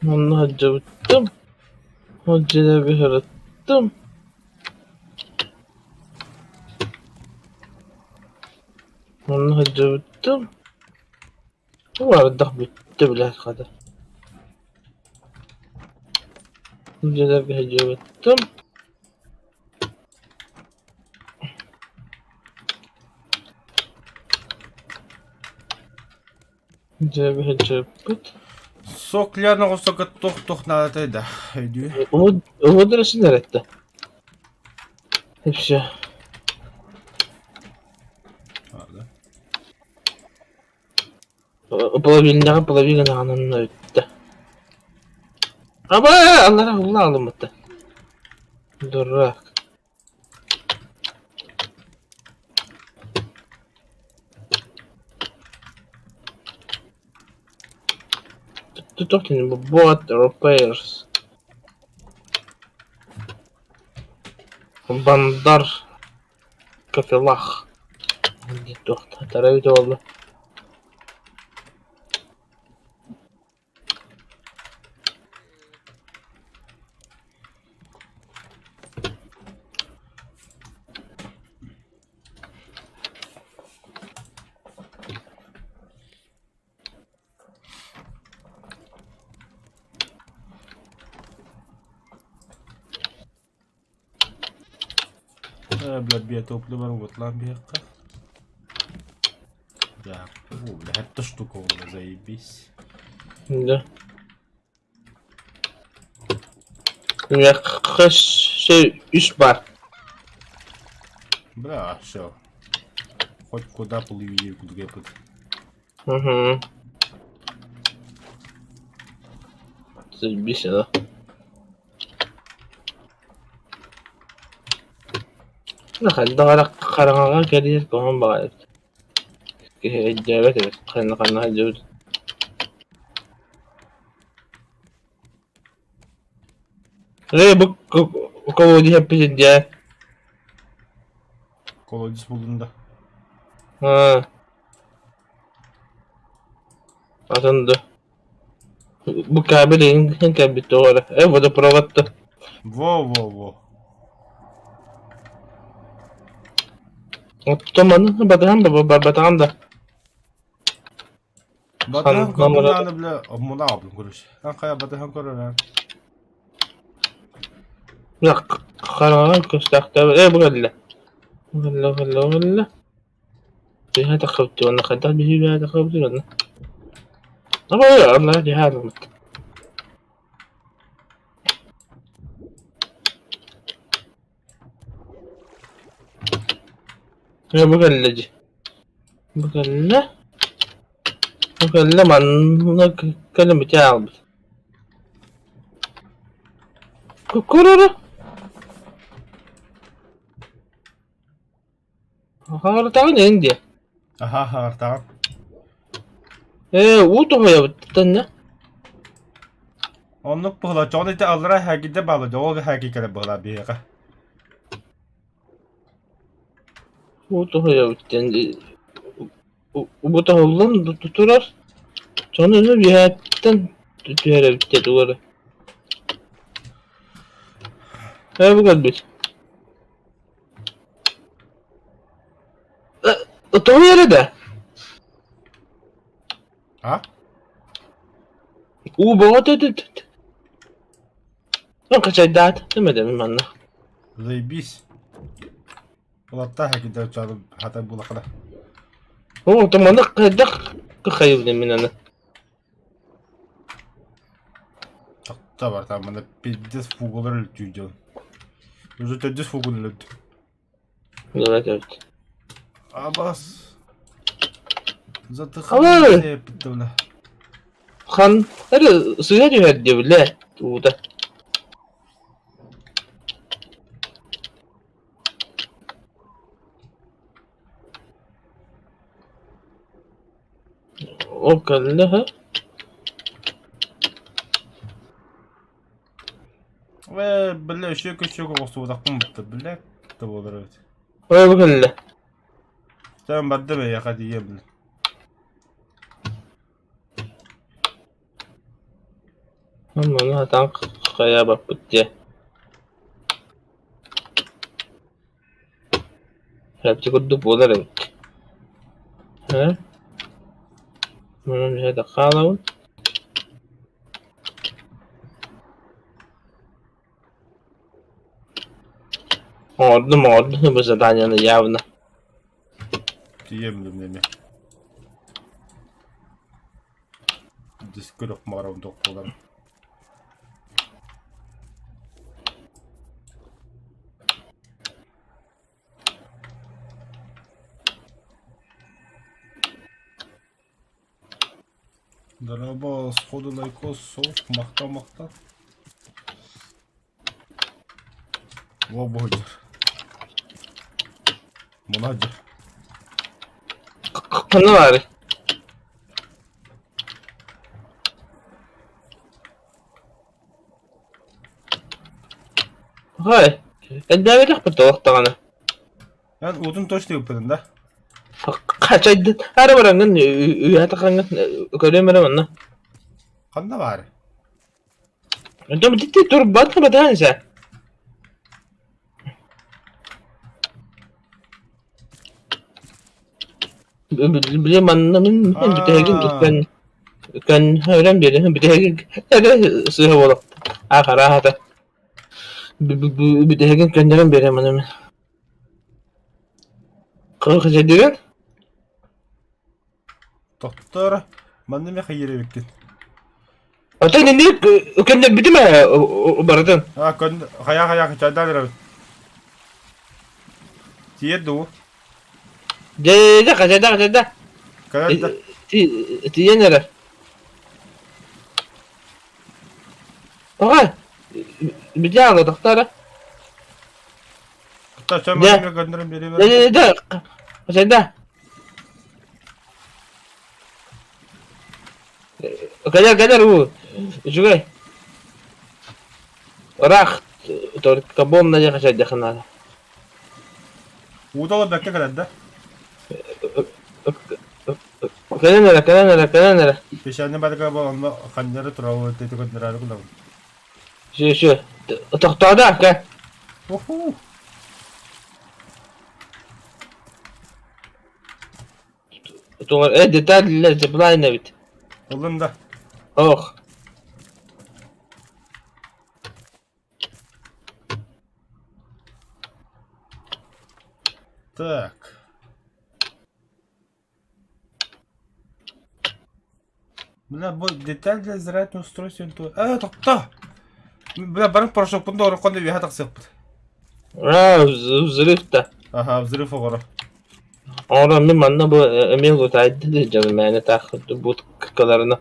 S2: Манна сылдьыбыттым. Ол дьиэбэр сырыттым. Манна сылдьыбыттым. Бардах бүттэ билэр хата. Дьиэлэргэ сылдьыбыттым. Дьэ сылдьыбыппыт.
S1: Соклян оҕусуга туох-туох наадатай да өйдүү.
S2: Умудурсын эрэттэ. И все.
S1: Ладно.
S2: Половинаҕа половина наҕанан бүттэ. Аба, аллара улла алыммытта. Дурак. Туох диэн бу Boat Repairs. Бандар Кофелах. Туох таһтара эбитэ буолла.
S1: Э, бля, биотопливо уотлаан биһиэххэ. Да, о, бля, эта штука была, заебись.
S2: Да. Миэхэ үс бар.
S1: Бля, все. Хоть куда плыви, куда тут.
S2: Угу. Заебись, да. Хайдах эрэ хараҥаҕа кэрийэр көҥүл баҕайы киһи өйдөөбөт эбит ханна ханна сылдьыбыт Ээ бу колодец эппитин дьэ
S1: Колодец булдум да.
S2: Аа атын да Бу кабель эҥин кэлбит тоҕо эрэ. Э водопровод да.
S1: Во-во-во.
S2: Оттон маны батыһан да барбатаҕым да.
S1: Батыһан көрдүм бля, обмуна алдым короче. Ан хайа батыһан көрөр
S2: Бля, хараҕа көстөөхтөө. Э бу кэллэ. Бу кэллэ, кэллэ, кэллэ. Биһиэхэ тахсыбыт уонна хайдах биһиэхэ тахсыбыт уонна Абай, дьаһааныммыт. Ээ бу кэллэ дии. Бу кэллэ. Бу кэллэ манна кэлэн бүтэ хаалбыт. Кукуруру. Хаҥыртаҕын эн диэ.
S1: Аха, хаҥыртаҕын.
S2: Ээ, уу тоһуйабыттан да.
S1: Оннук быһыла, чоҕун ити аллара хэгидэ баала, ол хэги кэлэ быһыла биһиэхэ.
S2: Уу тоһуйабыттан бу тоһуллан турар. Чоҕун аны биһээттэн түһэрэбиттэ тугу эрэ. Ээ, бу кэлбит. Тоҕо эрэ да?
S1: А?
S2: Уу бөҕө тү Хачайдаат дэмэдэм манна.
S1: Заебись. Улаттаа хакида хата булахара.
S2: Оо, то манна хайдах кыхайыбын мин аны.
S1: Тохто бар там мана пиздец фугулар өлтүү дьон. Уже төрдүс фугун өлөрдү.
S2: Давай эбит.
S1: Абас.
S2: Алай!
S1: Затыхын
S2: Хан, эрэ сыыһа түһэр диэбилэ уута. Ол кэллэ һэ
S1: Ээ, бля, еще көчөк оҕустубатахпын бытта, бля, да буолар эбит.
S2: Ол кэллэ.
S1: Тэн бардым эйиэхэ тиийэ бля.
S2: Маны сатаан хайаабаппыт диэ. Чэрчи курдук буолар эбит. Ээ? Манан үһэ да хаалабын. Оҥордум, оҥордум бу заданиены явно.
S1: Тиийэм эмиэ. Дискүрөх маарам тохтолор. Дорообо, сходу лайкос, суох, махтал, махтал. Уол буһуйдур. Муна дьэ.
S2: Ханна баарый? Хай, элбээбэтэхпит тоҕо даҕаны.
S1: Эн уутун точно ыыппытын да?
S2: Хачайдын, ары бараҥҥын үөһэ тахаҥҥын көрүөм эрэ манна.
S1: Ханна баарый?
S2: Онтон ити турбат батаан сэ. Били манна мин бүтэһигин көн көн өлөн биэрин бүтэһигин эрэ сыыһа буолуо аах арааһата бүтэһигин көннөрөн биэрэн маны мин Кыһыдьыгын
S1: Тоттор, манна эмиэ хайыыр эбиккин.
S2: Оттон инник көннөрбүтүм ээ барытын.
S1: А, көн хайа-хайа кычайдаан эрэбит. Тиийэр дуу?
S2: Дьэ, дьэ, хачайда, хачайда.
S1: Кэлэр да.
S2: Тиийэн эрэр. Тоҕо? Бүтэ тохтоо эрэ.
S1: Дьэ,
S2: дьэ, дьэ, хачайда. Кэлэр, кэлэр уу. Үчүгэй. Ыраах только бомна диэхэ сэрдиэххэ наада.
S1: Уута олорбакка кэлэр да?
S2: Кэлэн эрэ, кэлэн эрэ, кэлэн эрэ.
S1: Песчаный барыга бу онно ханнары турабы тете көндөрөрү кылабын.
S2: Сү, сү. Тохтоодо, кэ.
S1: Уху.
S2: Тугар э деталь зиплайн эбит.
S1: Ыллын да.
S2: Ох.
S1: Так. Бля, бу деталь для зарядного устройства то... Э, тохто! Бля, баран порошокпун да ороккон үөһэ тахсыахпыт.
S2: А, взрыв-то.
S1: Аха, взрыв оҕоро.
S2: Оҕолор мин манна бу эмиэ лутаайда дьону мээнэ таах бут кыккаларына.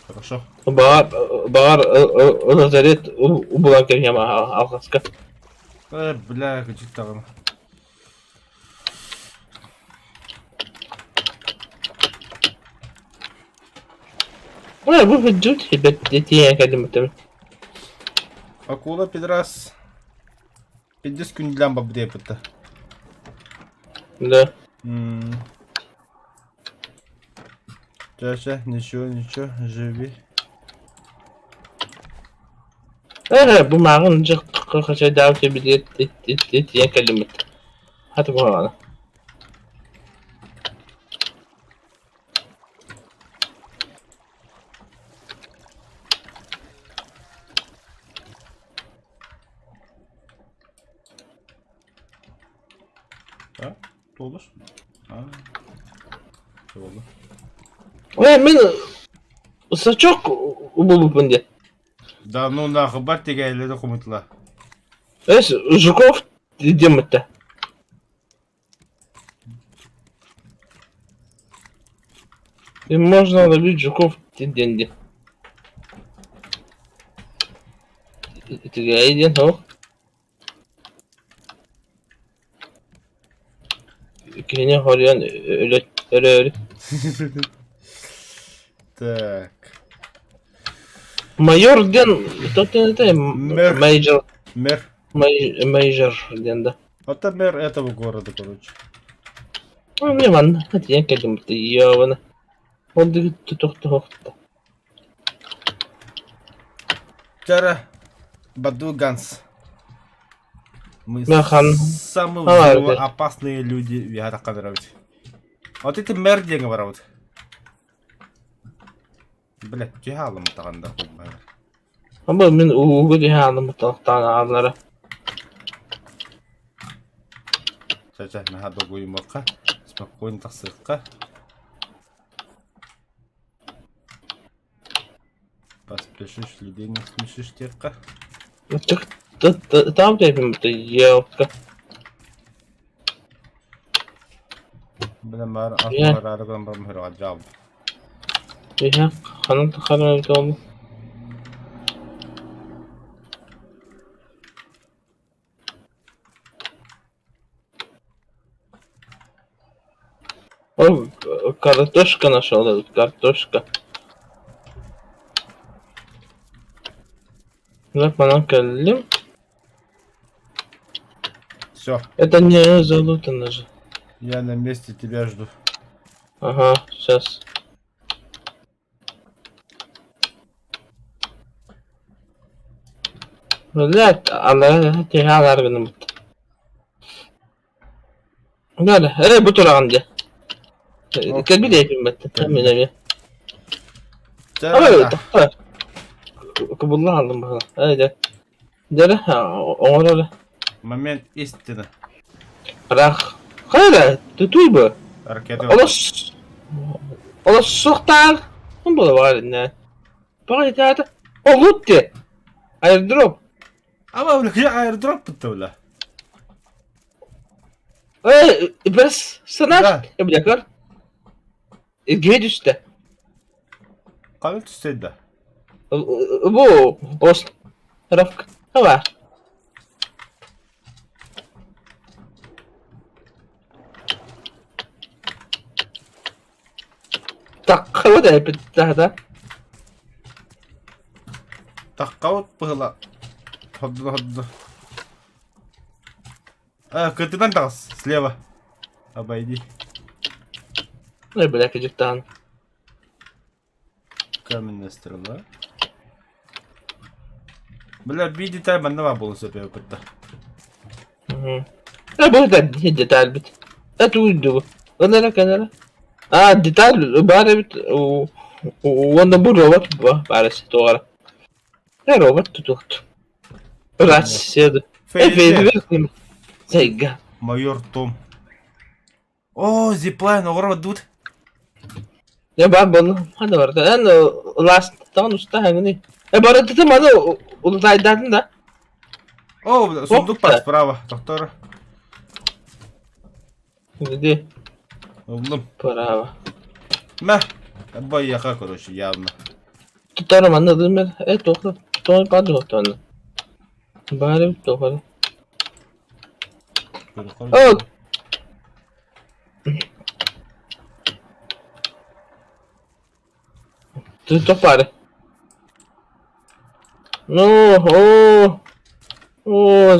S1: Хорошо.
S2: Баҕар баҕар лазарет булан кэбиһиэм алҕаска.
S1: Э, бля, кычыт даҕаны.
S2: Ой, бу жуть тиийэн кэллим
S1: Акула пидорас Пиздец күндүлээн барбыт диэппит
S2: Да.
S1: Чэ, чэ, ничего, ничего, живи.
S2: Э, бу мааҕын дьэ хачайдаабыт билиэт тиийэн кэллиммит. Хата куһаҕана.
S1: А? Туолуш? А. Туолу.
S2: Ой, мин сачок булбуппун диэн.
S1: Да ну нахуй бар тигээйлери хомутла.
S2: Эс Жуков диэммиттэ. И можно ловить жуков диэн диэн. Тигээйи диэн суох. Кини хоруйан өлөөрү.
S1: Так.
S2: Майор диэн это
S1: Мэр.
S2: Мейджор.
S1: Мэр.
S2: Мейджор диэн да.
S1: Это мэр этого города, короче.
S2: Ну, мне манна тиийэн кэллим ёбана. Ол тохтоһуохта.
S1: Вчера Баду Ганс. Мы
S2: Махан.
S1: самые взрывоопасные люди в Яракадрович. Вот эти мэр диэн барабыт. Блядь, түһэ аламмытаҕын да кулбайар.
S2: Бу мин ууга түһэ аламмытахтаан ааллара.
S1: Чэ, чэ, наһаа долгуйумуохха, спокойно тахсыахха. Поспешишь, людей не смешишь диэххэ.
S2: Там ёпта.
S1: Блин, баар ас бараары гынан баран хөрөҕө
S2: Иһэ ханан тахаран эбитэ ол? Картошка нашел, картошка. Так, манан кэллим.
S1: Все,
S2: Это не залутано же.
S1: я на месте тебя жду.
S2: Ага, сейчас. Блядь, аллара тиһэ алар гынабыт. Бары, эрэ бу тураҕын дьэ. Кэлбит эйпин баттата мин эмиэ. Ой, тохтоо. Кубулла алдым баҕа. Эй дьэ. Дьэ оҥор эрэ.
S1: Момент истины.
S2: Ыраах. Хайа эрэ, тутуй бу.
S1: Ракета.
S2: Олус олус суохтаах. Була баҕар иннэ. Баҕар итаата. Олут де. Аирдроп.
S1: Ама бля, я аирдроп бутта бля.
S2: Эй, персонаж, бля, көр. Киһи түстэ.
S1: Ханна түстэ да?
S2: Бу островка баар. Таххабыт эпиттаата.
S1: Таххабыт быһыла. Ходду ходду. А, кытынан таҕыс, слева. Обойди.
S2: Ой, бля, кыдьыктаан.
S1: Каменная стрела. Бля, биир деталь манна баар буолуон сөп эбит
S2: Э, бу да деталь бит. Это уйду. Ынара кэнэрэ. А, деталь баар эбит. Уонна бу робот баар тоҕара. Э, робот тутуохт. Рация. Э, Зайга.
S1: Майор Том. О, зиплайн, оҕоро бардыбыт.
S2: Дьэ баар буолла. Ханна барда? Эн лаастаҕын уста хаҥыный. Э барытыты маны улутайдаатын да.
S1: О, сундук бар справа, доктор.
S2: Где?
S1: Ыллым.
S2: Право.
S1: Мэ, байяха, короче, явно.
S2: Тутарым анны дымер. Э, тоқта. Тоқта паду тоны. Бары тоқта. О! Туох баары? Ну, о, о,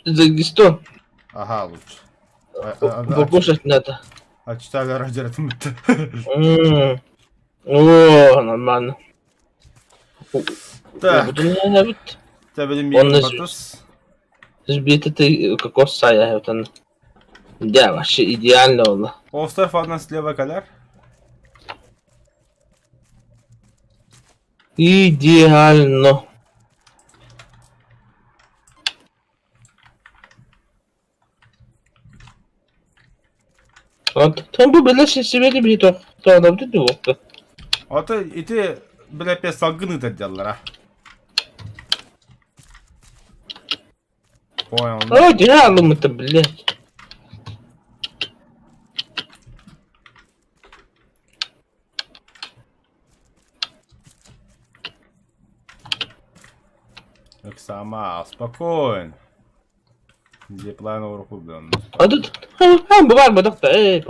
S2: Загистон.
S1: Ага, лучше.
S2: Покушать надо.
S1: А читали радио
S2: О, нормально.
S1: Так.
S2: Он Сбит кокос сайа вот Да, вообще идеально было.
S1: Остров одна слева каляр.
S2: Идеально. Оттон бу били сибэли биһи тоҕдобут дуоҕта.
S1: Ото ити билэппе салгын ыытар дьаллара. Понял.
S2: О, дьаалымыта, блядь.
S1: Так сама, спокойно. Зиплайн руку, блин.
S2: А тут бу баар бодохто ээ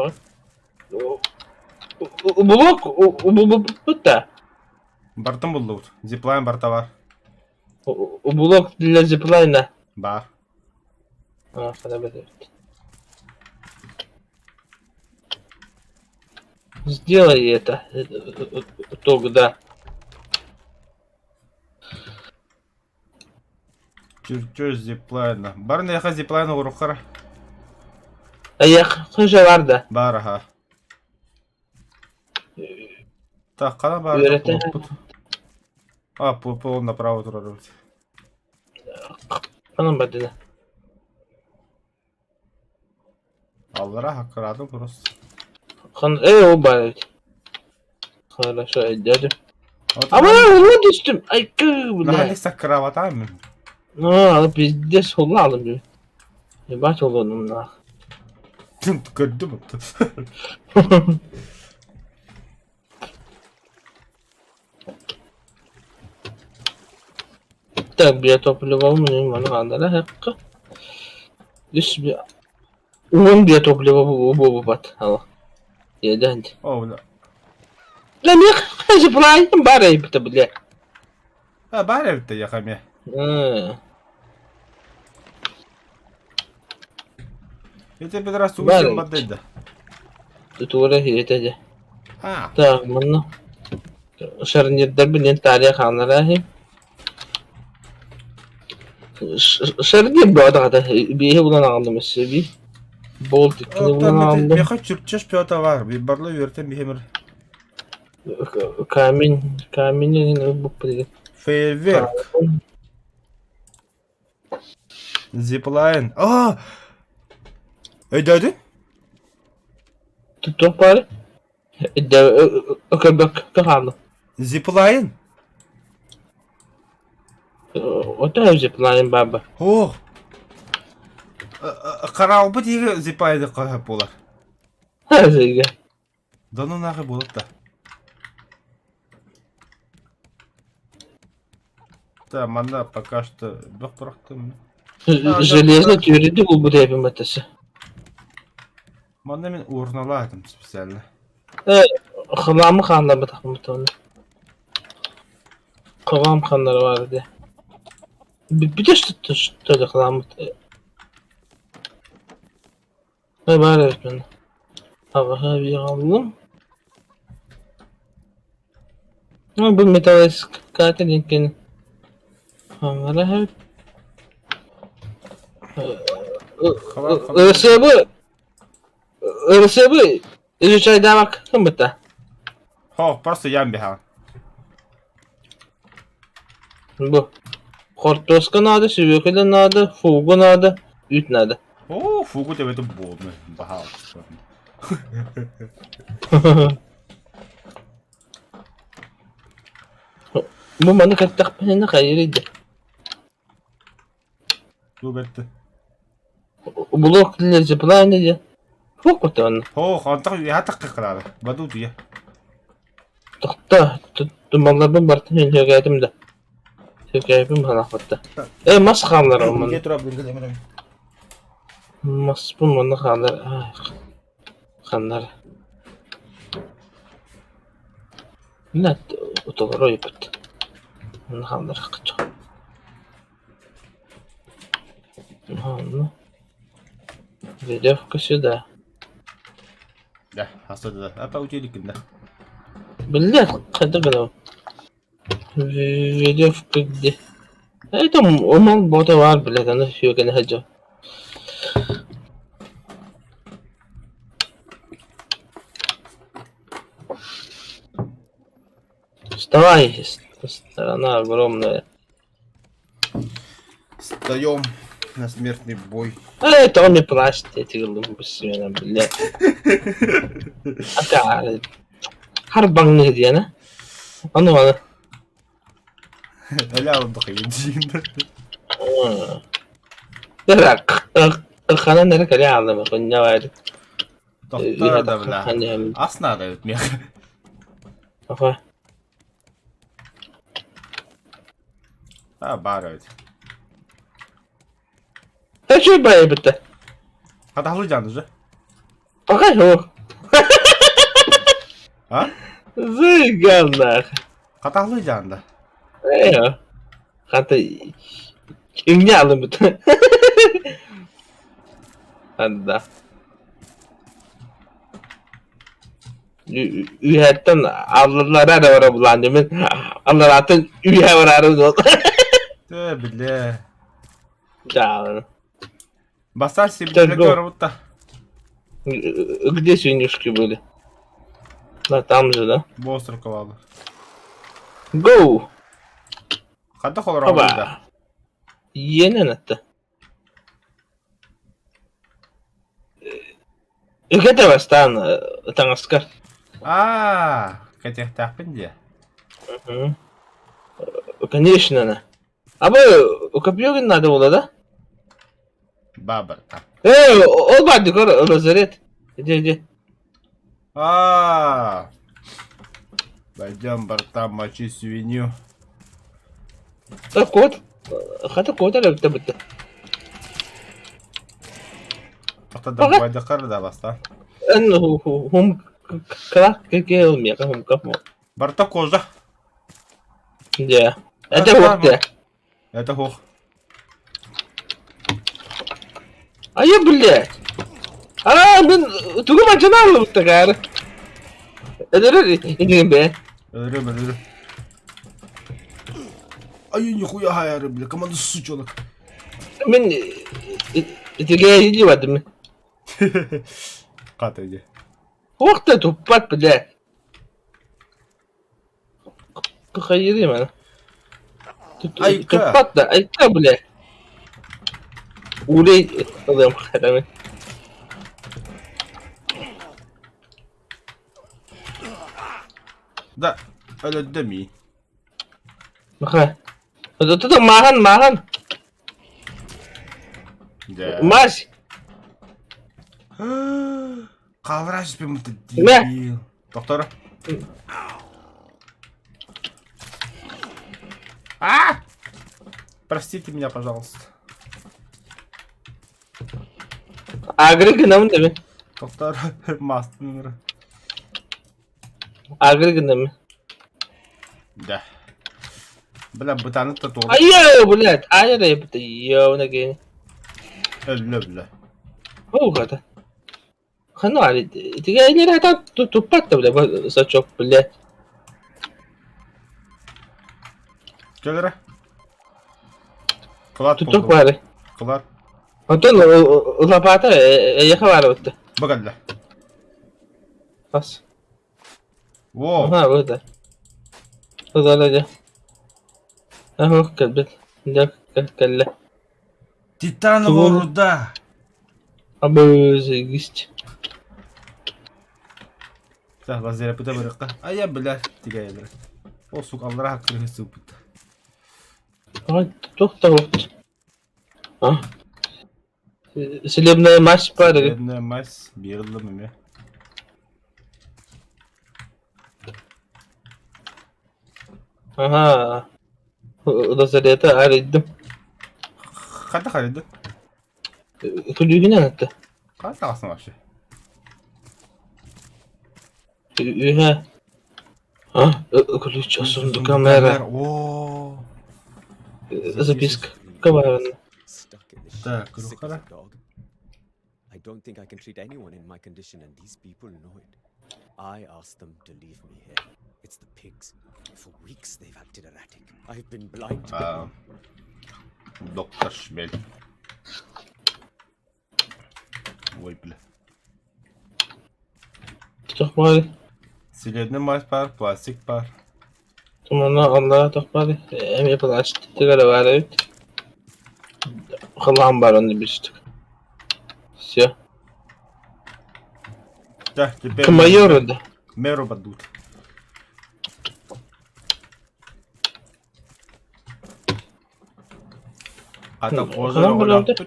S2: Булук бутта.
S1: Бартын буллубут. Зиплайн барта бар.
S2: Булук для зиплайна.
S1: Бар.
S2: А, хана Сделай это. Тогда.
S1: Чертеж зиплайна. Бар нехэ зиплайн уруккара.
S2: Айах хыжа бар да.
S1: Бар аха. Так, хана бар.
S2: Үөрэтэ.
S1: А, пол направо турар эбит.
S2: Ханан бардына.
S1: Аллара хаккараатым просто.
S2: Хан э ол бар эбит. Хорошо, дядя. Ама ула түстүм. Айкы, бля.
S1: Наһаа саккыраабатаам мин.
S2: Ну, пиздец, хула алдым бі. Ебать олонум нах.
S1: Көрдүм.
S2: Так, бия топливо мне маны хакка. Үс би уон биотопливо бу бат. Ала. Иэдээн.
S1: О, бля.
S2: Бля, миэхэ зиплайн баар эбитэ, бля.
S1: А, баар эбит да яха эмиэ. Ити бедра суусен бардайда.
S2: Тутуура иһитэ дьэ.
S1: А.
S2: Так, манна шарнирдарбын диэн таарыйа хааллараа Шарнир бөҕө даҕата биэһи булан аҕаллым өссө бии. Болт иккини булан аҕаллым.
S1: Миэхэ чүрчэш пёта бар. Барла үөртэн биһимир.
S2: Камень, камень иһин ылбыппыт деген.
S1: Фейерверк. Зиплайн. А! Өйдөөдүн?
S2: Туох баар? Көрбөккө хааллым.
S1: Зиплайн?
S2: Ото зиплайн баба.
S1: Ох! Караалбыт иһигэ зиплайн хаһап буолар.
S2: Зигэ.
S1: Донун аҕы буолар да. Да, манна пока что бөх бырахтым.
S2: Железно тверди булбут эбим атасы.
S1: Манна мин уурналаатым специально.
S2: Э, хламы хааннарбатахпын оны. Кылаам ханнара бар ди. Бүтэ что ли хламмыт? Э, бар эбит манна. Аҕаһа биэҕаллым. Ну, бу металлоискатель иккини хаҥара эбит. РСБ РСБ изучайдаабаккын быта.
S1: Хо, просто ям биһаҕын.
S2: Бу. Хортуоска наада, сүбүөкүлэ наада, фугу наада, үүт наада.
S1: О, фугу тебе это болно. Баһаалыста.
S2: Бу маны кэттэхпинэ хайыр иде.
S1: Тугу бэртэ?
S2: Блок для зиплайна диэн. Туох куттаҕына?
S1: Һоох, онтох үөһэ таххыаххынаада. Баду утуйа.
S2: Тохто, тумалларбын барытын сүөкээтим да. Сүөкээппин быһалаахпатта. Э, мас хааллар
S1: Мигэ тура быргы
S2: Маспын манна хааллар. Ханнар. Мына утолоро ыйбыт. Манна хааллар хачча. Ладно. Веревка сюда.
S1: Да, хаса да. Апа утеликин да.
S2: Блядь, хайда гынабын? Веревка где? Это умал бота бар, блядь, аны сүйөкені хаджа. Вставай, страна огромная.
S1: Встаем на смертный бой.
S2: А это он не плачет, я тебе говорю, блядь. Ака, харбаҥныыр диэн ээ Ону маны
S1: Эля отдыхайын диин.
S2: Ханан эрэ кэлэ хааллым кунньа баайдык.
S1: Тохтоо да бля. Ас наада эбит миэхэ.
S2: Аха.
S1: А баар эбит.
S2: Үчүгэй баайы эбит
S1: Хатаһылы дьаан уже.
S2: Пока суох.
S1: А?
S2: Зыганнах.
S1: Хатаһылы дьаан да.
S2: Ээ. Хата имне алыммыт. Анда. Үһэттэн аллараа эрэ бара булаан мин алларааттан үһэ бараары дуол.
S1: Тэ билэ.
S2: Да.
S1: Бастаан сибилэ көрбүт
S2: Где свинюшки были? Да, там же, да?
S1: Бу островка бааллар.
S2: Go!
S1: Ханта холороҕун да?
S2: Иэнэн атта. Үкэтэ бастаан таҥаскар.
S1: Аа, кэтиэхтээхпин диэ.
S2: Конечно, А бы Копьёгин надо было, да?
S1: Бабарта.
S2: Э, ол баар декор лазарет. Иди, иди.
S1: А, Пойдем, братан, мочи свинью.
S2: Кот. Хата кот эрэ бүттэ.
S1: Тоқта да байдықар да баста.
S2: Эн хум. Кылаак киһи миэхэ хумкап
S1: Барыта кожа.
S2: Дьэ. Это уох дьэ.
S1: Это хуох.
S2: Айа блядь. А, мин тугу мачынаалыбыт такаары. Өлөрөр инигин бээ.
S1: Өлөрөм, өлөрөм. Ай, нихуя хаяры, бля, команда сучонок.
S2: Мин итигээ илибатым.
S1: Хата иди.
S2: Уох да туппат, блядь. Кыхайырый маны.
S1: Айка.
S2: Туппат да, айка, блядь. Улей ылыам хатамы.
S1: Да, өлөддө ми.
S2: Маха. Тут махан, махан.
S1: Да.
S2: Мась.
S1: Хааллара түспүм
S2: Мэ.
S1: дебил. Доктор. А! Простите меня, пожалуйста.
S2: Агры гынабын да мен.
S1: Доктор, мастер.
S2: Агры гынабын.
S1: Да. Бля, бытаны да туох.
S2: Айа, блядь, айа да ебта, ёбана киһини.
S1: Өллө, бля.
S2: Оу, хата. Хана итигэ хата туппат да, бля, сачок, блядь.
S1: Кэлэрэ. Кылаат
S2: Тутук
S1: булдум.
S2: бары.
S1: Кылаат.
S2: Онтон лопата эйиэхэ баар эбит.
S1: Бу кэллэ.
S2: Бас.
S1: Во.
S2: Аха, бу да. Ылара дьэ. Аһуох кэлбит. Дьэ кэллэ.
S1: Титановая
S2: Тугу?
S1: руда.
S2: Абы-зыгисть.
S1: Так, лазерапыта барыкка. Ая, бля, тигээйэлэр. Ол сука аллара кырыһы сыппыт.
S2: Туох да А? Целебная мазь баар
S1: Целебная мазь биир ыллым эмиэ.
S2: Аха. Лазарета арыйдым.
S1: Хайдах арыйдың?
S2: Күлүүһүнэн атта.
S1: Ханна таҕыстың вообще?
S2: Үһэ. А? Ключ сундука мэра.
S1: О.
S2: Записка. Баар.
S4: Stuck in the shit,
S1: Так,
S4: sick as
S1: Рухара.
S4: a dog. I don't think I can treat anyone in my condition, and these people know it. I asked them to leave me here. It's the pigs. For weeks they've acted erratic. I've been blind.
S1: А, Доктор Шмель. Ой, бля.
S2: Тохмари.
S1: Целебный мазь баар, пластик баар.
S2: Тумана аллара тохмари. Эмиэ пластик баар эбит. Халаан бар онно биристик. Все.
S1: Так, теперь
S2: К майору да.
S1: мэру падут. Ата кожа
S2: Ханан булабыт.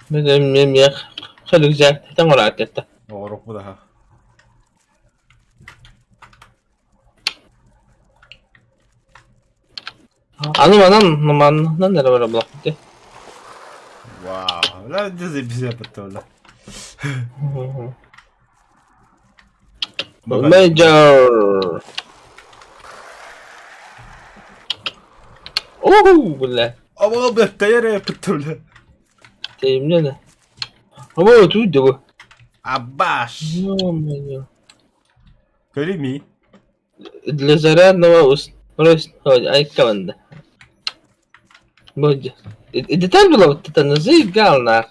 S2: Мен мен хөлүгзэ тэҥ
S1: Оҕорук будаха.
S2: Аны манан манан эрэ барар буоллахпыт дии.
S1: Вау, бля, дьэ бля.
S2: Major. Оо, бля.
S1: Абаа, бля, тайар бля.
S2: Тэйимнэ. Абаа, туй дэгу.
S1: Абаш.
S2: Ё-моё.
S1: Көрүмий.
S2: Для зарядного устройства айконда. Будет. Деталь была вот это назыгал нах.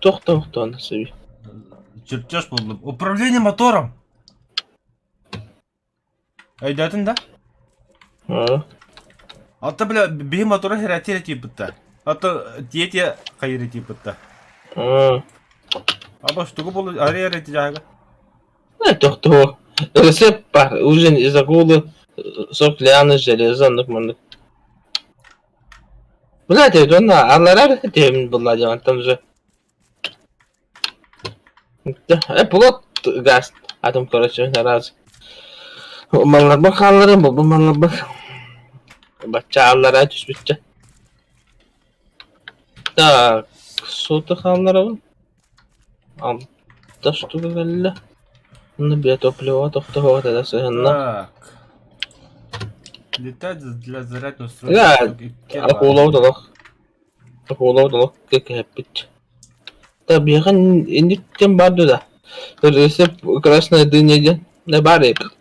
S2: Тох-тох-тох на себе.
S1: Чертеж буллум. Управление мотором. Өйдөөтүн да?
S2: А.
S1: Ата бля, биһи мотора хирэтиэрэ тиийбиттэ. Ата тиэтиэ хайыра тиийбиттэ.
S2: А.
S1: Аба штука буолу арыйа эрэ дьаага.
S2: Тох-тох. Рецепт бар. Ужин из акулы, сок лианы, железо, ну маннык. Блядь, это она, алларар тем была делать там же. Да, плот газ. А там, короче, на раз. Малларбын хаалларым, бу малларбын. Бачча аллара түспүтчэ. Так, суты хаалларабын. Алта штука кэллэ. Уонна биотопливо тохтоһуоҕа этэ сыһынна.
S1: Так. Летать для зарядного
S2: Да,
S1: устройства икки баар.
S2: Акулабыт олох Акулабыт олох кэһэппит. Да биһиэхэ инник кэм баар дуо да? Рецепт красная дыня диэн да баар эбит.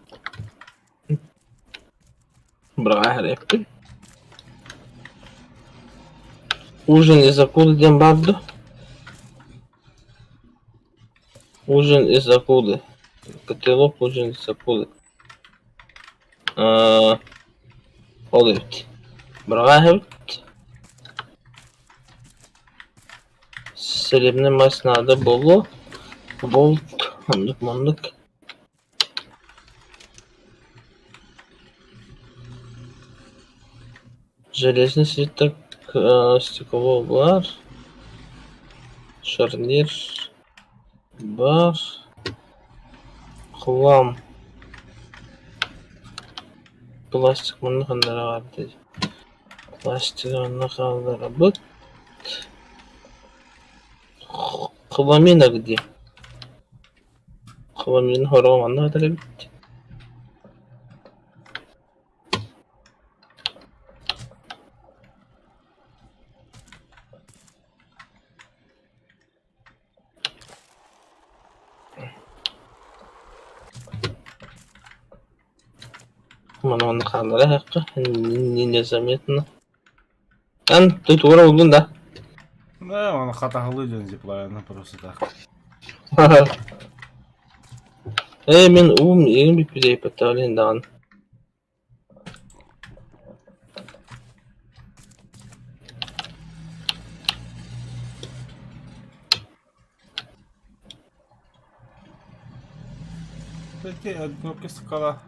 S2: Быраҕаа эрэппин. Ужин из акулы диэн баар дуо? Ужин из акулы. Котелок ужин из акулы. Аа, ол эбит. Быраҕаа эбит. Целебный мазь наада буолуо. Болт, оннук-маннык. Железный слиток, стекло баар, шарнир баар, хлам, пластик манна ханна баар дии, пластигы манна хаалларабыт, хламина где? Хламина хороҕо манна сытар эбит. Маны манна хааллара иһэххэ, незаметно. Эн ты туора буллун да?
S1: Да, он хатаһылыы диэн зиплайна просто так.
S2: Ээ мин уум иҥин бүппүтэ иппэтэҕин даҕаны.
S1: Кстати, одноки скала.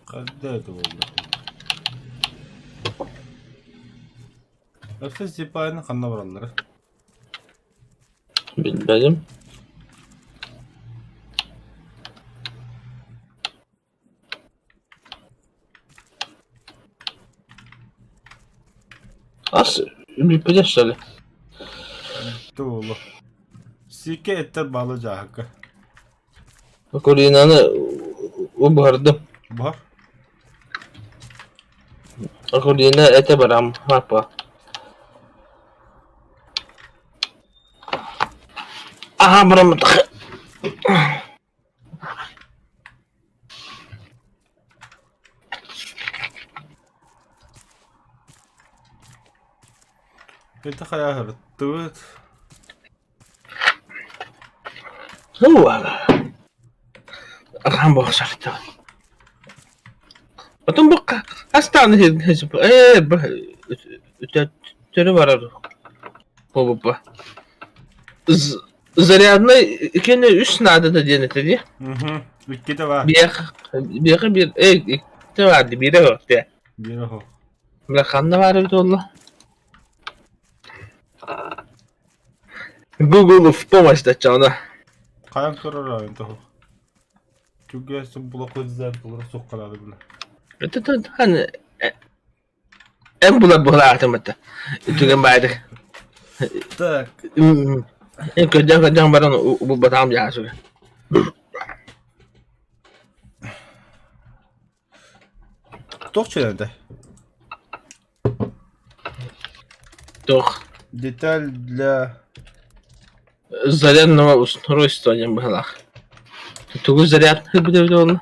S1: Когда это было? Өссө зиплайны ханна бараллар?
S2: Билбэтим. Ас бүппүтэ что ли?
S1: Туолу. Сиикэ эттэр баалы дьааһыкка.
S2: Акулинаны убуһардым.
S1: Бар.
S2: Акулина этэ барам, папа. Аха барам.
S1: Это хайаһырыттыбыт.
S2: Ахан буохсартыбын. Отон бу хастаан ээ төттөрү барар буолбуппа. Заряднай икини үс наадата диэн этэ дии.
S1: Иккитэ баар.
S2: Биэхэ биир иккитэ баар дии биирэ суох дии.
S1: Биирэ суох.
S2: Бля ханна баар эбит буолла? Google в помощь даччаҕына.
S1: Хайан көрөр аайын тоһу. Түгээс блоку дизайн булар суққалаады бile.
S2: Это хан эн булар буолаатым это. Түгэн баайдык.
S1: Так.
S2: Эн көрдөөн көрдөөн баран булбатаҕым дьаасыга.
S1: Туох чөлөнтө?
S2: Туох?
S1: Деталь для
S2: Зарядного устройства диэн быһалаах. Тугу зарядный бүтэбит уонна?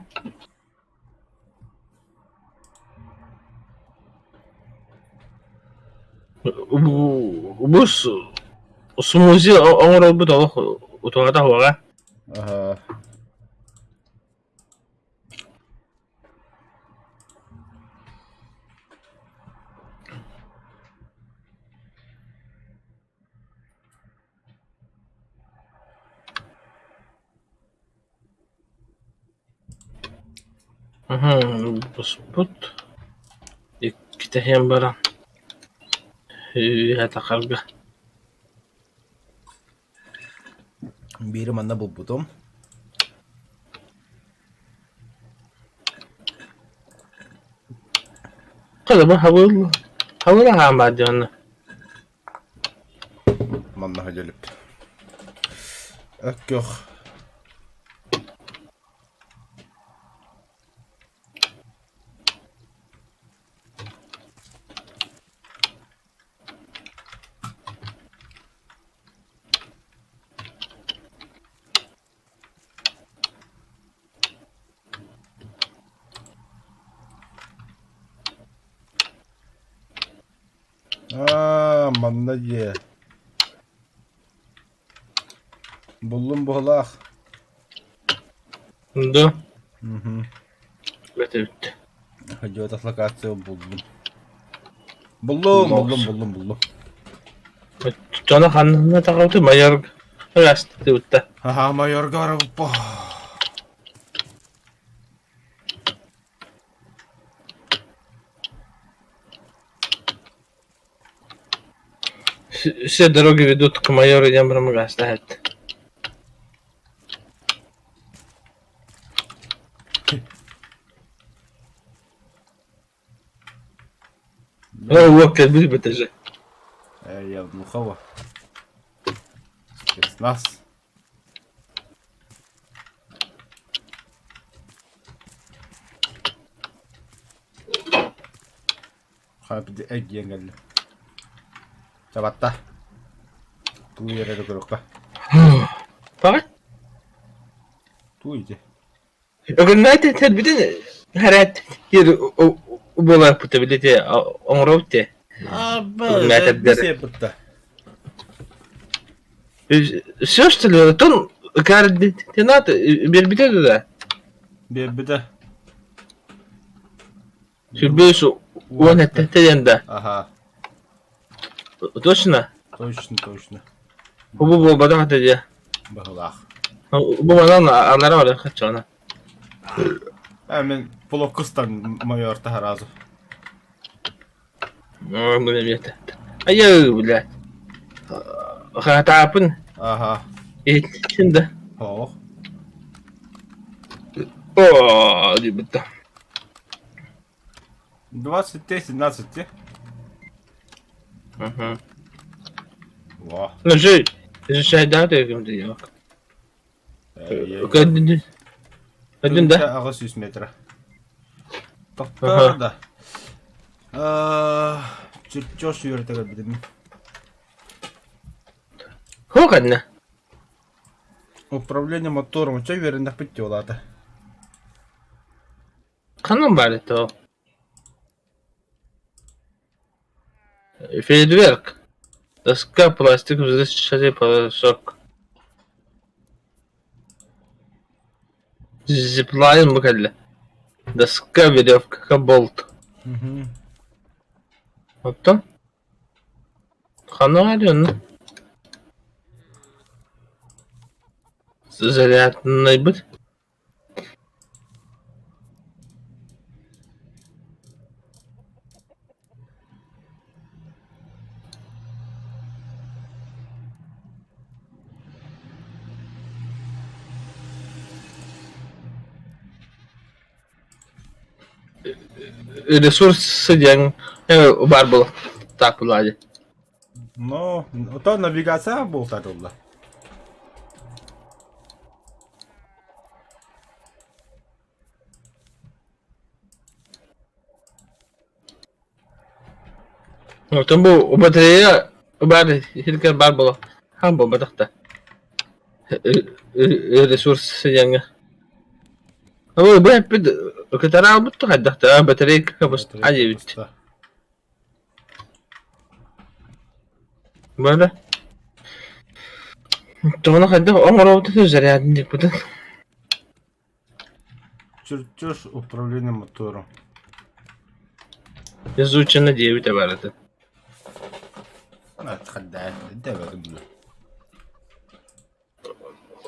S2: Бу смузи оҥорорбут олох утуҕата суоҕа.
S1: Аха.
S2: Буспут иккитэһиэн баран үөһэ тахарга
S1: Биири манна булбутум.
S2: Хата бу хабыл хабыл аһаан баар дьонно.
S1: Манна сылдьа Өккөх Аа, манна дьиэ. Буллум быһылаах.
S2: Да.
S1: Мгм.
S2: Бөтөбүт.
S1: Дьиэтэх локация буллум. Буллум, буллум, буллум, буллум.
S2: Дьоно ханна таҕалты майор ырастыбытта.
S1: Аха, майорга барабыппа.
S2: Все дороги ведут к майору Ямбрамагастахет. Оо, кэлбит бэтэж.
S1: Э, я Внухова. Спецназ. Хапди эргийэн кэллим. Чабатта. Туу эрэ көрүөххэ.
S2: Баҕа.
S1: Туу ити.
S2: Өгүннэт этэрбитин хэрээт кир буоларпыта билити оҥоробут те.
S1: Абба, бутта.
S2: Все что ли, тон координат биэрбитэ да?
S1: Биэрбитэ.
S2: Сүрбүс уон эттэ диэн да?
S1: Аха.
S2: Точно?
S1: Точно, точно.
S2: Бу буолбатах этэ дии.
S1: Быһылаах.
S2: Бу манан аллара барар хаччаҕына.
S1: Э, мен полоккустан майор таһаразу.
S2: Айыы, блядь. Хатаапын.
S1: Аха.
S2: Иһиттин да.
S1: Оох.
S2: О, диэбитэ.
S1: 23-17.
S2: Угу.
S1: Во.
S2: Ну, же, изучай да, ты Один да?
S1: 800 метра. Тохтоо да. Чертеж үөрэтэ кэлбитим.
S2: Хо ханна?
S1: Управление мотором чай үөрэннэхпит диолаата.
S2: Ханан баар этэ ол? Фейерверк. Доска, пластик, взрывчатый порошок. Зиплайн бу кэллэ. Доска, веревка, болт. Оттон? Ханна баарый онно? Заряднайбыт. Ресурсы диэн баар буолар так буолаа
S1: Ну, то навигация буолтатылла.
S2: Оттон бу батарея баар сиргэ баар буолар. Хаан буолбатах да. Ресурс диэҥҥэ. Бу эппит кытараабыт да хайдах да батарейка а диэбит. Böyle. Тоҕону хайдах оҥоробут зарядын диэппитин.
S1: Чертеж управления мотором.
S2: Изучено диэбитэ барыта.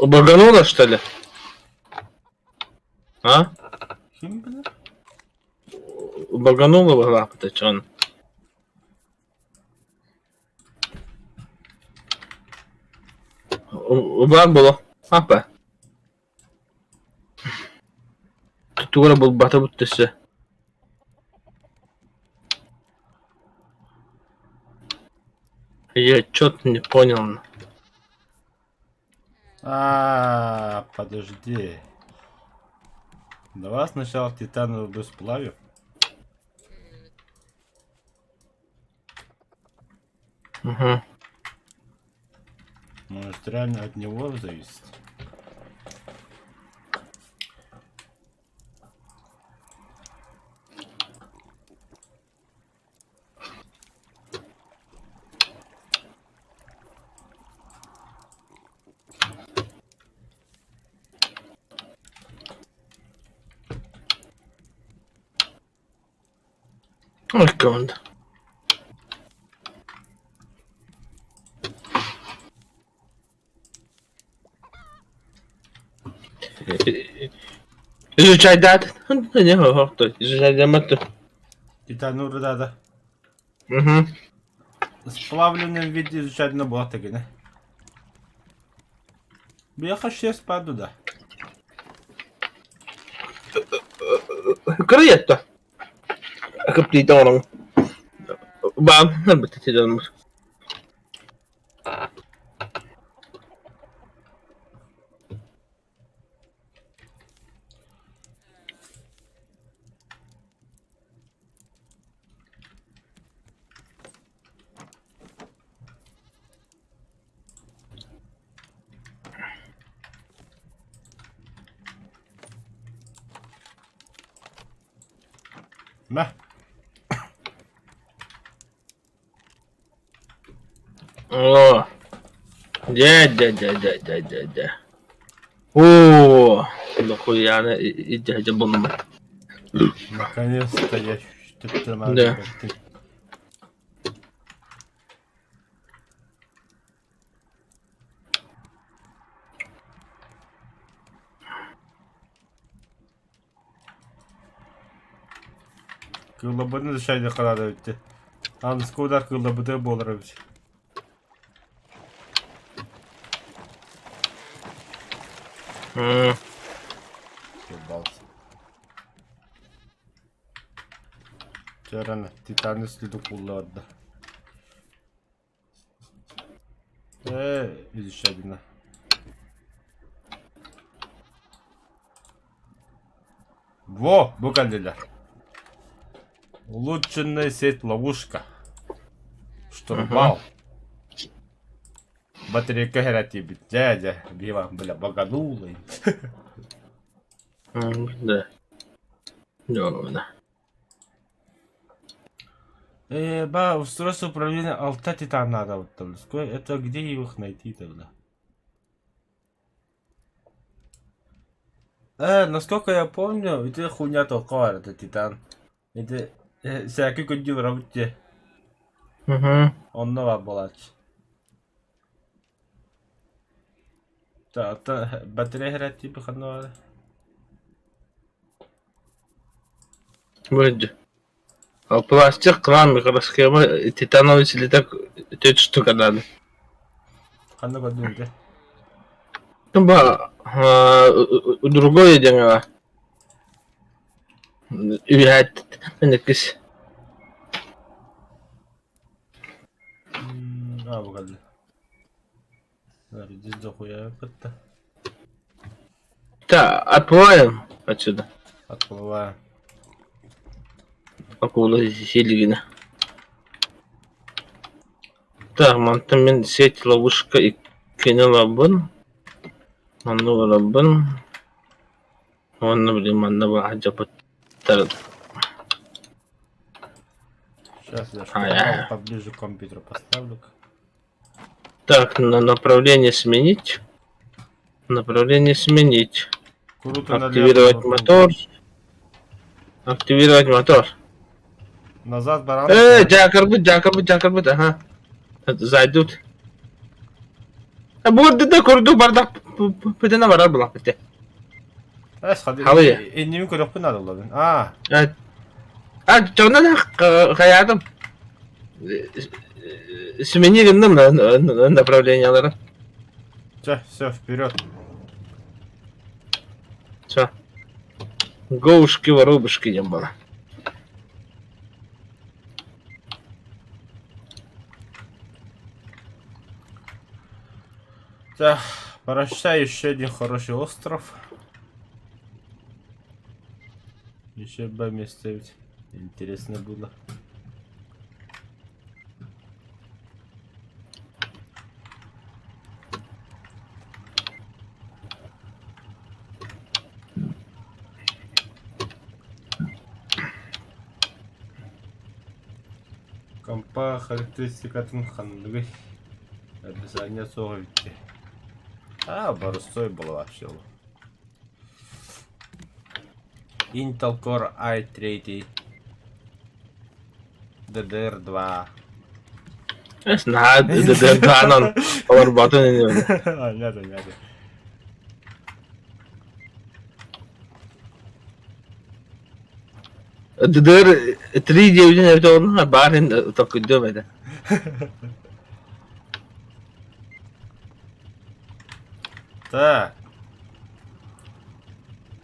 S2: Багануло, что ли? А?
S1: Ким билэр?
S2: Багануло быһылаахпыта чон. Убаан буолуо. Апа. Тугу эрэ булбатыбыт өссө. Я чё-то не понял.
S1: А, подожди. Давай сначала титановый руду сплавим.
S2: Угу.
S1: Может реально от него зависит?
S2: Ой, команда. Изучайдаат. Изучайдамат.
S1: Титановый руда, да.
S2: Угу.
S1: Сплавленном виде изучать на была тагина. Бляха, сейчас паду, да.
S2: Кырыйатта. Кыптыйда оҥорон. Баан бытытыдаммыт.
S1: Мэ.
S2: О. Дьэ, дьэ, дьэ, дьэ, дьэ, дьэ, дьэ. Оо, нахуяна дядя булма.
S1: Наконец-то я что-то
S2: Да.
S1: Кыллабыны шайды карады битти. Аныскы удар кыллабыты буолар эбит.
S2: М.
S1: Ебался. Чарана, титаны следу кулларда. Э, изучадина. Во, бу кэллилэр. Улучшенная сеть ловушка. Штурвал. Батарейка херати дядя. Бива, бля, баганула.
S2: Да. Да.
S1: Ба, устройство управления Алта Титан надо вот там. Это где их найти тогда? Насколько я помню, это хуйня толковая, это Титан. Это всякий күндү работе.
S2: Угу.
S1: Онно бар буолааччы. Та батарея херати ханна баар.
S2: Вроде. А пластик, кран, микросхема, титановый слиток, тетя штука надо.
S1: Ханна көрдүм ити.
S2: Ну ба, другое дело. Үһэт кис.
S1: Аа бу кэллэ. Здесь дохуя кытта.
S2: Да, отплываем отсюда.
S1: Отплываем.
S2: Акула силигина. Так, мантан мин сеть ловушка иккини ылабын. Манна барабын. Уонна блин манна баҕа
S1: Сейчас я
S2: А,
S1: поближе к компьютеру поставлю.
S2: Так, на направление сменить. Направление сменить.
S1: Круто
S2: Активировать мотор. Активировать мотор.
S1: Назад баран.
S2: Дьаакарбыт, дьаакарбыт, дьаакарбыт, ага. Зайдут. Бу да курдук бардак бүтүнэ барар булак бите.
S1: Эс ходи.
S2: Халыя.
S1: Инними көрөхпүн надо булабын. А.
S2: А, чоҥна хайаатым. Смени гынным направлениялары.
S1: Все, все, вперед.
S2: Все. Гоушки, воробушки диэн буолар.
S1: Так, прощай, еще один хороший остров. Еще бы место ведь интересно было. Компа характеристикатын ханныгый? Описание суох эбит. А, боростой было вообще. Intel Core i3 DDR2.
S2: Наһаа ДДР-2-нан олорботун ини.
S1: Понятно, понятно.
S2: ДДР-3 диэбитин эбитэ онно баар иһин толкуйдуом этэ.
S1: Так.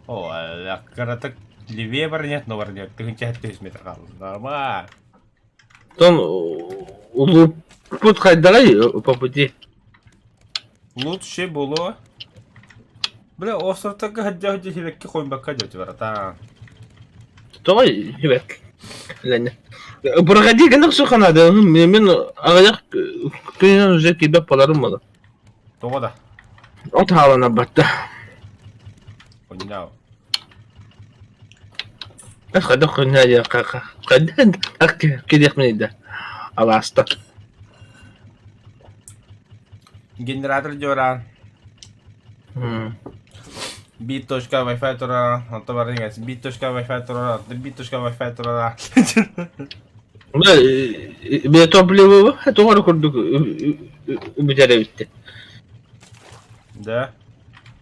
S1: О, кыратык левее барнет, но барнет. Тыһынча 700 метр хаалла. Нормально.
S2: Оттон улууппут хайдаҕый по пути?
S1: Лучше було. Бля, островтарга сылдьа сылдьа сибэкки хойбакка дьэ братан.
S2: Тоҕо сибэк? Проходи гына суханады. Мен аҕыйах күнүнэн уже киирбэт буоларым буолар.
S1: Тоҕо да?
S2: От хаалана батта.
S1: Онньоо.
S2: Хайдах күннээ хайдах кириэхмин да алааста.
S1: Генератор дьуораан. Биир точка Wi-Fi турара, онто баран биир точка Wi-Fi турара, биир точка Wi-Fi турара.
S2: Бе топливо тоҕо курдук бүтэр эбиттэ.
S1: Да.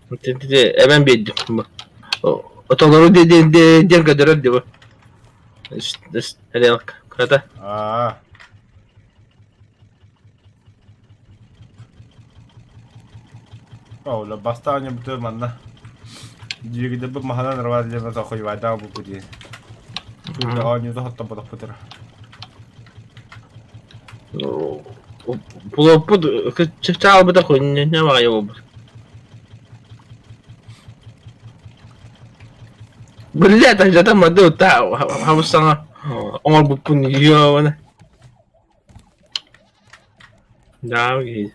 S2: Эбэн биэрдим. Отолору диэн көрдөрөр дии Кырата.
S1: Аа. Оля, бастаан бүтү манна. Дьиэгидэ бу маһанан рвар диэн тохуйбайдаа бу диэн. Оонньуута хоттоботохпутура.
S2: Булоппут чаалбыта хунньа баҕайы буолбут. Биллэ тажата мады та хабысаҥа оҥорбуппун ёбана. Да, окей.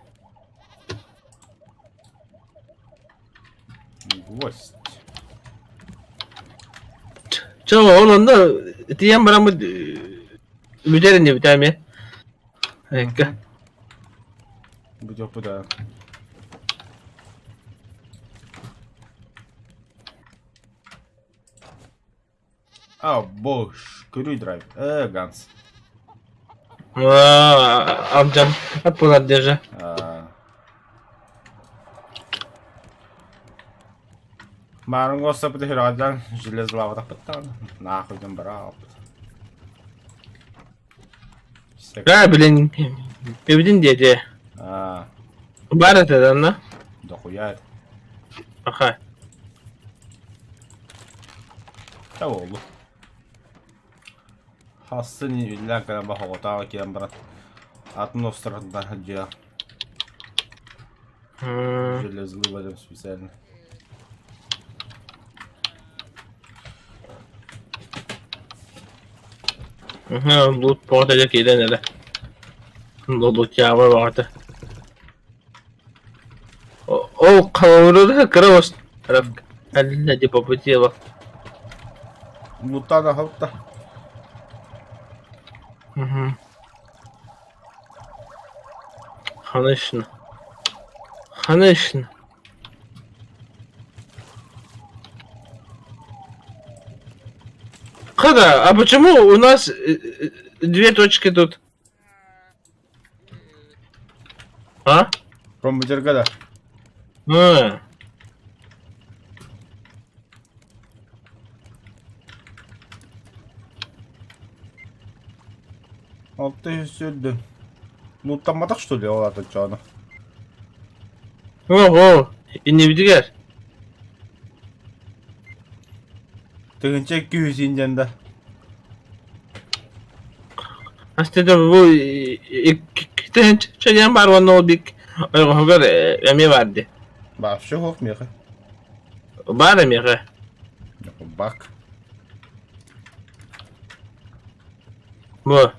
S1: Гвоздь.
S2: Чэ, ол онно тиийэн бараммыт бүтэр ини бүтээ эмиэ. Экка.
S1: Бүтүөхпүт аа. А, бош, көрүй драйв. Э, Ганс.
S2: Амжан аппалар даже.
S1: Марын госапыты хирадан железлаватапыттан. Нахуйдан бараапыт.
S2: Да, блин, бэбитин диэти.
S1: А.
S2: Бар этэ да,
S1: Дохуя.
S2: Аха.
S1: Та буоллу. Хассын иллээн кэлэн баһоҕотааҕы киирэн баран атын островтан сылдьыа. Железлы в этом специально.
S2: Лут бөҕөтө дьэ киирэн эрэ. Лутчаабар бөҕөтө. Ол халабыры кыра ос Алина попутела.
S1: Луттаан аһалта.
S2: Угу. Конечно. Конечно. Хада, а почему у нас две точки тут? А?
S1: Компьютерга да.
S2: А.
S1: Алта сүрдүн. Луттамматах что ли ол ата чоно?
S2: Ого, иннибитигэр.
S1: Тыһыынча 200 индиан да.
S2: Астыда бу икки тыһыынча диэн баар уонна ол бик Ойоҕоһугар эмиэ баар дии.
S1: Вообще суох миэхэ.
S2: Баар эмиэхэ.
S1: Бак.
S2: Бу.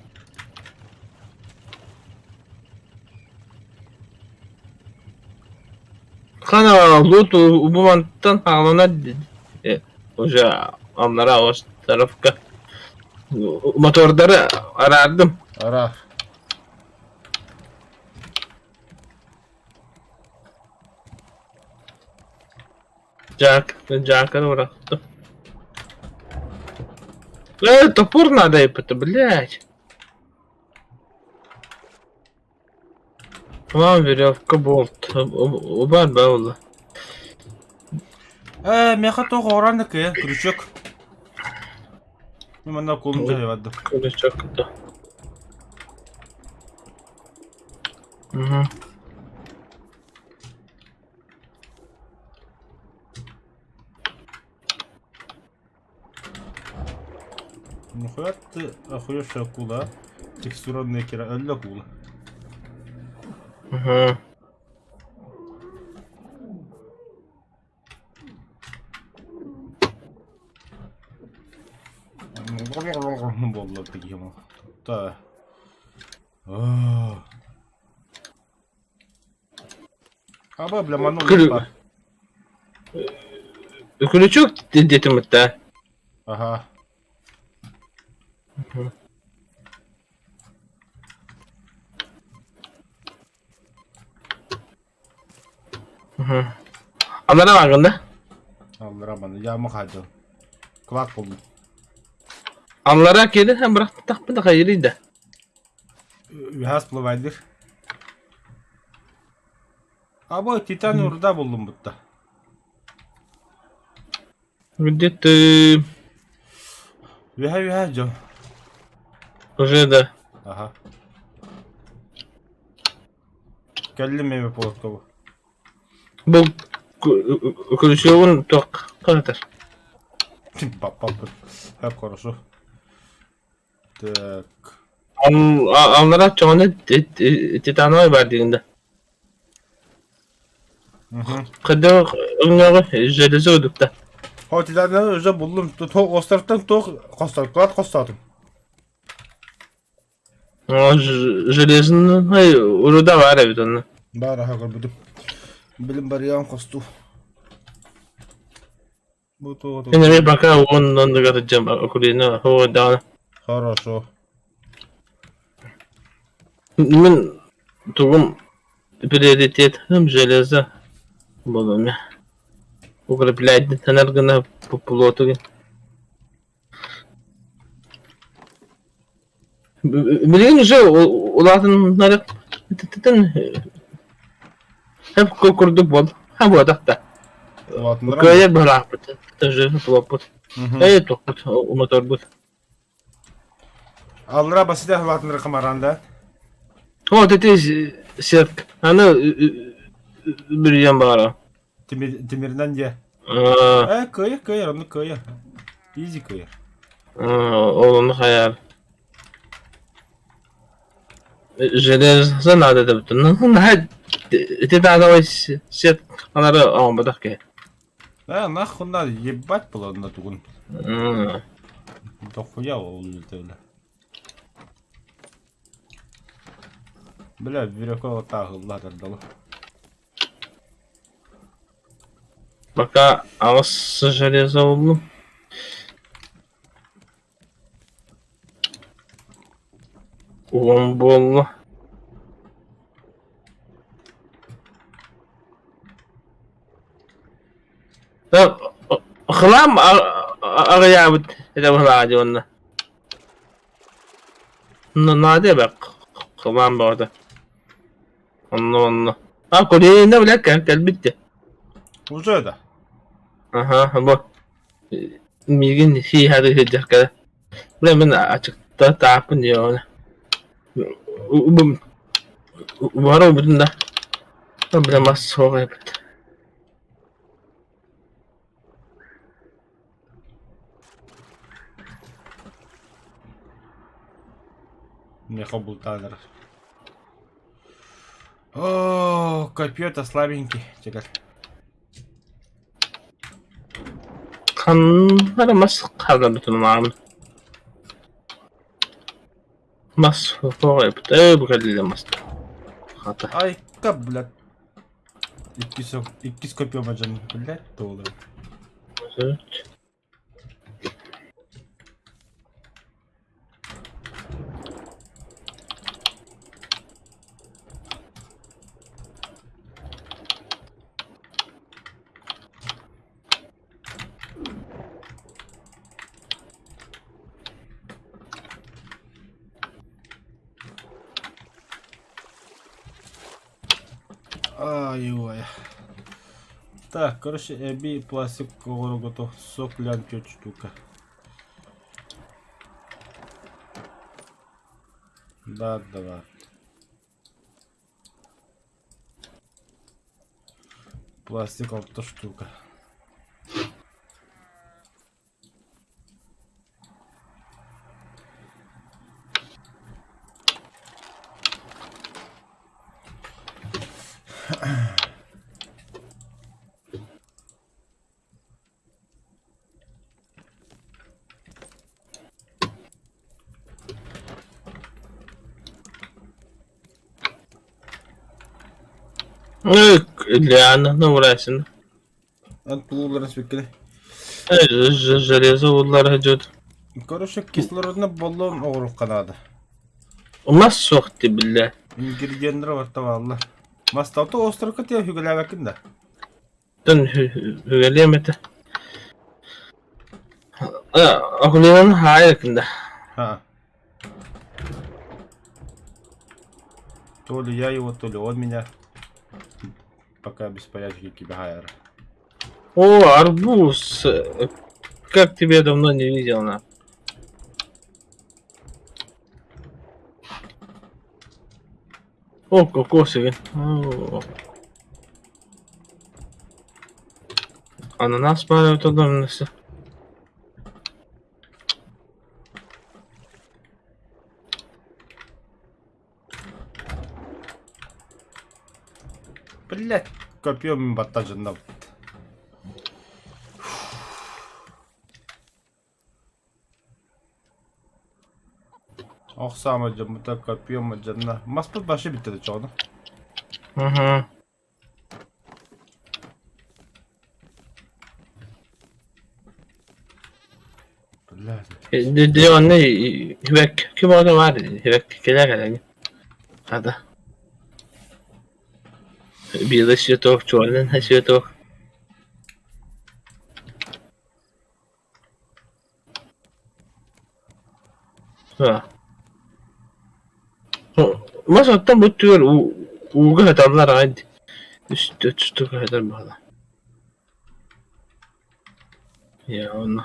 S2: Хана лут убумантан хаалана уже аллара островка мотордары араардым.
S1: Араах.
S2: Жак, Жаканы бырахтым. Топор надо это, блядь. Вам веревка болт. Убар баула.
S1: Э, меха тоқ оран кы, крючок. Мен мында колым жайбады.
S2: Крючок да. Угу.
S1: Нихуя ты охуевшая акула, а? Текстурованная кера... Өллө акула.
S2: Угу.
S1: Буолла таким. Та. А. Аба, бля, ману
S2: Күлү- Күлүчүк диэтим да.
S1: Ага.
S2: Аллара бааргын да?
S1: Аллара маны яма хаадьан. Кылаат буоллум.
S2: Аллара киирэн бырахтахпына хайырый да.
S1: Үһэ всплывайдыр. Абы Титан урда буллум бутта.
S2: Где ты?
S1: Үһэ үһэ дьон.
S2: Уже да.
S1: Аха. Кэллим эми Полоткову.
S2: Бу Ключевун туох ханатар?
S1: Паппаппыт. Как хорошо. Так.
S2: Аллара чоҥону титановай баар диигин да. Хайдах өҥнөөҕү железо удукта.
S1: О, титановай уже буллум. Туох островтан туох хостор, хостоотум.
S2: Железный руда баар эбит онно.
S1: Баар аха көрбүтүм. Билим барыйаан хостуу. Бу туох
S2: Мин эмиэ пока уон оннугар сылдьам Акулина даҕаны.
S1: Хорошо.
S2: Мин тугум приоритетым железо буолуо укрепляет танар гына плоту Билигин уже улаатыннары Хэп курдук буол ха буотах да.
S1: Улаатыннара
S2: Кыайар быһалаахпыт тоже плоппут. Ээ тохпут моторбут.
S1: Аллара басыда улаатыннара камаран да.
S2: Вот эти сетка. Аны бүрүйэн баара.
S1: Тимиринэн дьэ. Э, кыайар, кыайар, онну кыайар. Изи кыайар.
S2: Ол ону хайаар. Железо надо деп. Наһаа ити даадабай сет анары оҥорботох киһи.
S1: Э, нахуй надо, ебать было на тугун. Дохуя ол үлэтэ Бля, веревка тааһылла тардала.
S2: Пока аҕыс железо буллум. Уон буолла. Хлам аҕыйаабыт этэ быһылааҕа дии уонна. Наада эбэ хлам бөҕөтө. Онно онно. А Кореяна бля кэлбит дии.
S1: Уже да.
S2: Аха бу миигин сииһаары сылдьар кэлэ. Бля мин ачыкта тааппын дии ону. Убара убутун да. Бля мас суох эбит.
S1: Миэхэ бултаанар. Оо. О, копье-то слабенький. Чекай.
S2: Ханна мас хаалларбытын ааҕын. Мас суох эбит. Ээ бу кэллэ мас. Хата.
S1: Айка, блядь. Иккис, иккис копье бадьан, блядь, туолар. Ай, ой. Так, короче, эби пластик оҕорогото сок лян түөрт штука. Да, да, Пластик алта штука.
S2: Лиана, ну врасин.
S1: Эн тулууларын сүккэли.
S2: Железо уллара идет.
S1: Короче, кислородно боллон оҕуруохха наада.
S2: Мас суох дии биллэ.
S1: Ингредиеннэр барыта бааллар. Масталта островка тиэ үгэлээбэккин да?
S2: Тон үгэлиэм этэ. Акулинаны хаайыкын да.
S1: Ха. То ли я его, то ли он меня. Пока без понятия, кибегайр.
S2: О, арбуз! Как тебя давно не видел, на. О, кокосовый. О. Ананас баар удобно.
S1: Блять, копьем баттажынна. Ох саама дьоммута копьем дьонно. Маспыт башы бүттэ чоҕуна.
S2: Угу.
S1: Блядь.
S2: Дьэ онно үбэкки бөҕөтө баар үбэкки кэлэ кэлэҥ хата белый цветок черный цветок Мас оттон бу түгэр ууга сыталлар аҕай дии үс түөрт штука сытар баҕала Явно.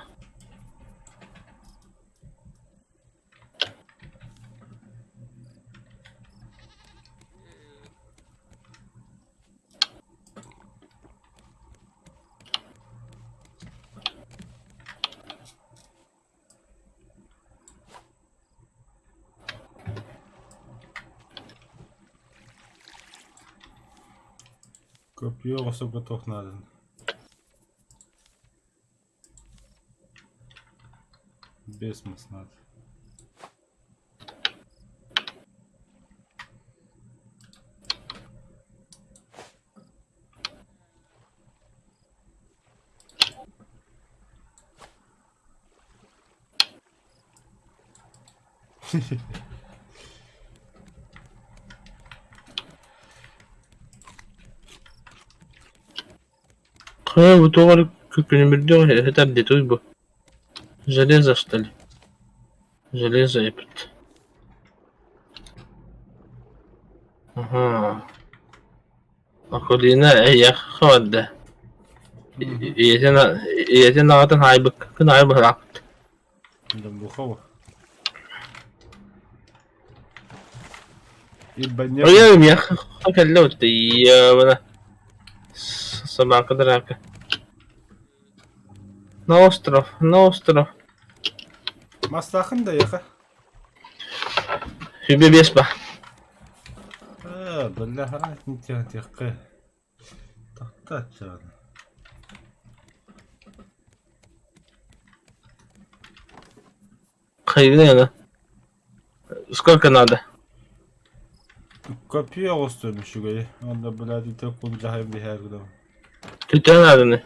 S1: Копье особо надо. Бесмос надо.
S2: Хайа бу туох эрэ күнүмүрдүөх этэр дии бу Железо что ли? Железо эбит. Аһаа. Акулина эйиэхэ барда. Ийэтин ийэтин аҕатын хаайбыккын аайы быһараахпыт.
S1: Дубухова.
S2: Ой, миэхэ кэллэ вот ебана. Собака драка. На остров, на остров.
S1: Мастахын да яха.
S2: Сүбэ биэс ба.
S1: Да, бля, тихо. Тохтооччу.
S2: Хайгына. Сколько надо?
S1: Копия оҕустун үчүгэй. Онно, блядь, ити кулдьаһайым биһээр гынам.
S2: Түтэ надо.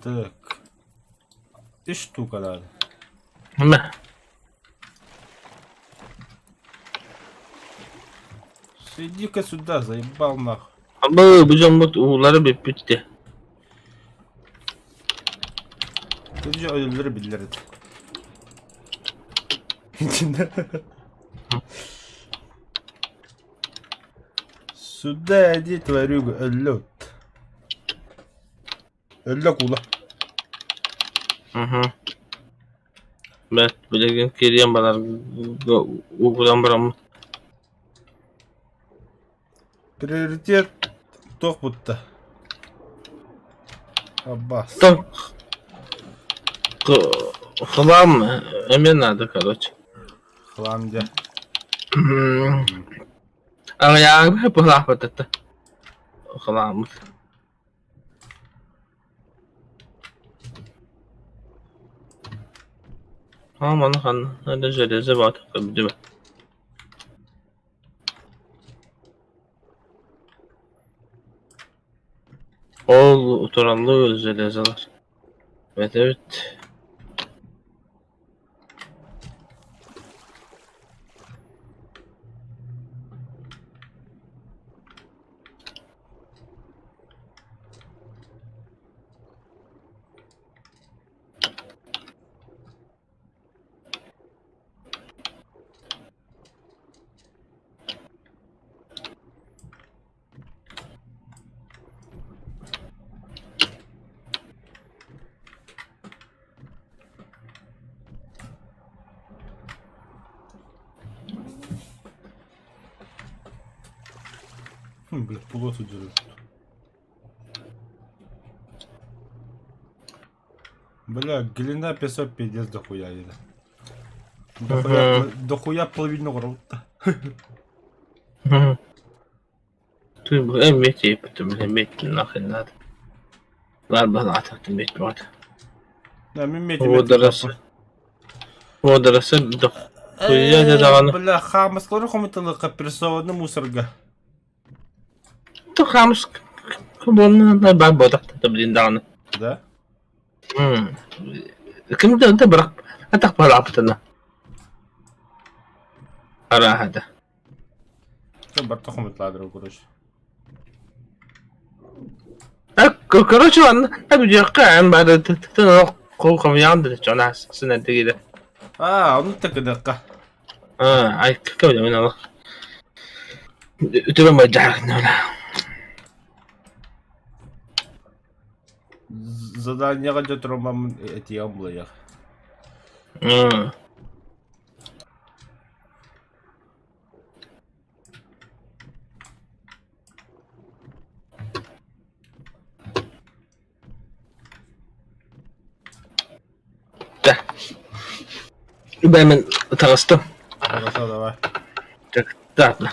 S1: Так. Үс штука надо.
S2: Мэ.
S1: Иди-ка сюда, заебал нахуй.
S2: Абы бу дьоммут уулара бүппүт дии.
S1: Ты же өлөлөрү биллэр этэ. Итиннэ. Сюда иди, тварюга, өллө. Өллө кула.
S2: Угу. Бэрт билигин киириэн барарга угуран бараммыт.
S1: Приоритет туох бутта? Аббас.
S2: Там хлам эмиэ надо, короче.
S1: Хлам дьэ.
S2: Аҕыйааҕы быһалаахпыт это. Хламмыт. Маны ханна это железо баатыр көрдүбэ. Ол тураллыы железолар. Evet evet.
S1: Бля, пуло сылдьар. Бля, глина, песок, пиздец дохуя еда. Дохуя, дохуя половину рота.
S2: Ты эммити, эммити нахрен надо. Ладно, ладно, вот.
S1: Да, мимити.
S2: Водоросли. Водоросли, да. Хуя даҕаны.
S1: Бля, хаамыскалары хомуталыкка прессованный мусорга.
S2: То хамс буолна бар буотах блин даҕаны.
S1: Да?
S2: Ким да онто бырах атах бараапытына. Арааһата.
S1: Барта хомутладыр, короче.
S2: Короче, ладно, бүдүөххэ бары хомуйаҕын да чонаас сына тигиде.
S1: А, ону такыдакка.
S2: А, ай, кэбилэ мен ала. Үтүбэн бажаарна.
S1: Заданиеҕа дьэ турумаммын этиэм булайах.
S2: Да. Бэймен таҕыстым.
S1: Хорошо, давай.
S2: Так, ладно.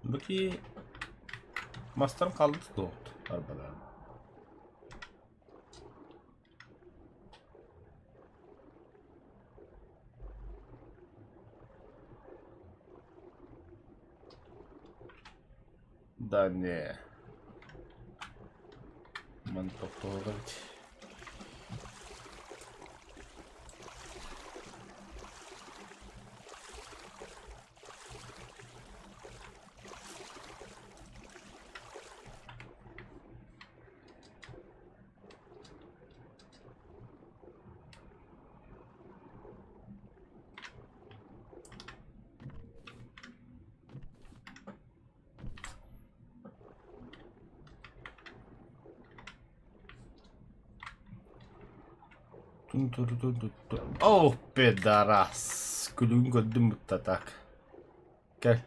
S1: Бу мастан қалды тоқты арбалар. Да не. Ман тоқтоға. О, пидорас! Күлүгүн көрдүм бутта так. Кэл.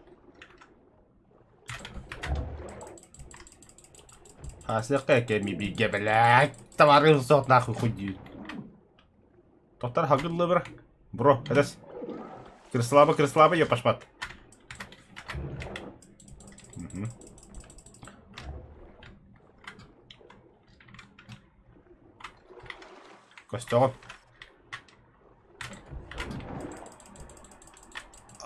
S1: Хаасыахха кэми бииргэ блядь. Товары суох нахуй хуй Тоқтар хагыллы бра. Бро, эдес. Крыслаба, крыслаба, я пашпат. Угу. Костёр.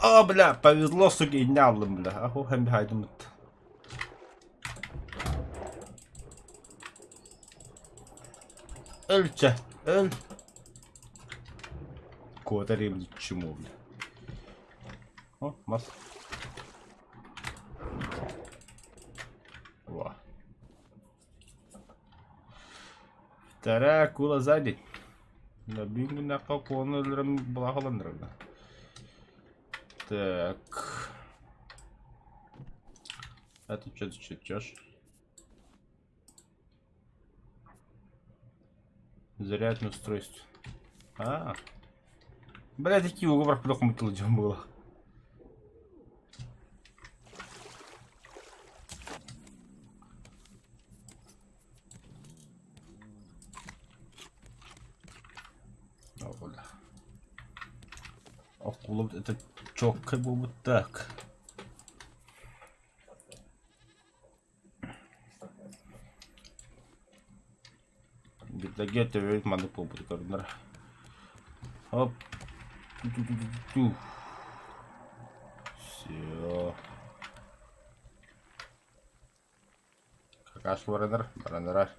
S1: О, бля, повезло, суки, инне алдым, бля. Аху, хэм хайдым. Өлчө, өл. Куотар чему, бля. О, мас. Во. Вторая акула сзади. Да, бүгүн куону өлөрөн былахаландырар. Так. А ты что чертеж? Зарядное устройство. А. Бля, такие уговор плохо было. О, бля. Акула, это четко было вот так. Битаге төбөбүт маннык буолбут көрүнэр. Оп. Ту-ту-ту-ту-ту. Все. Какаш баранар, баранар.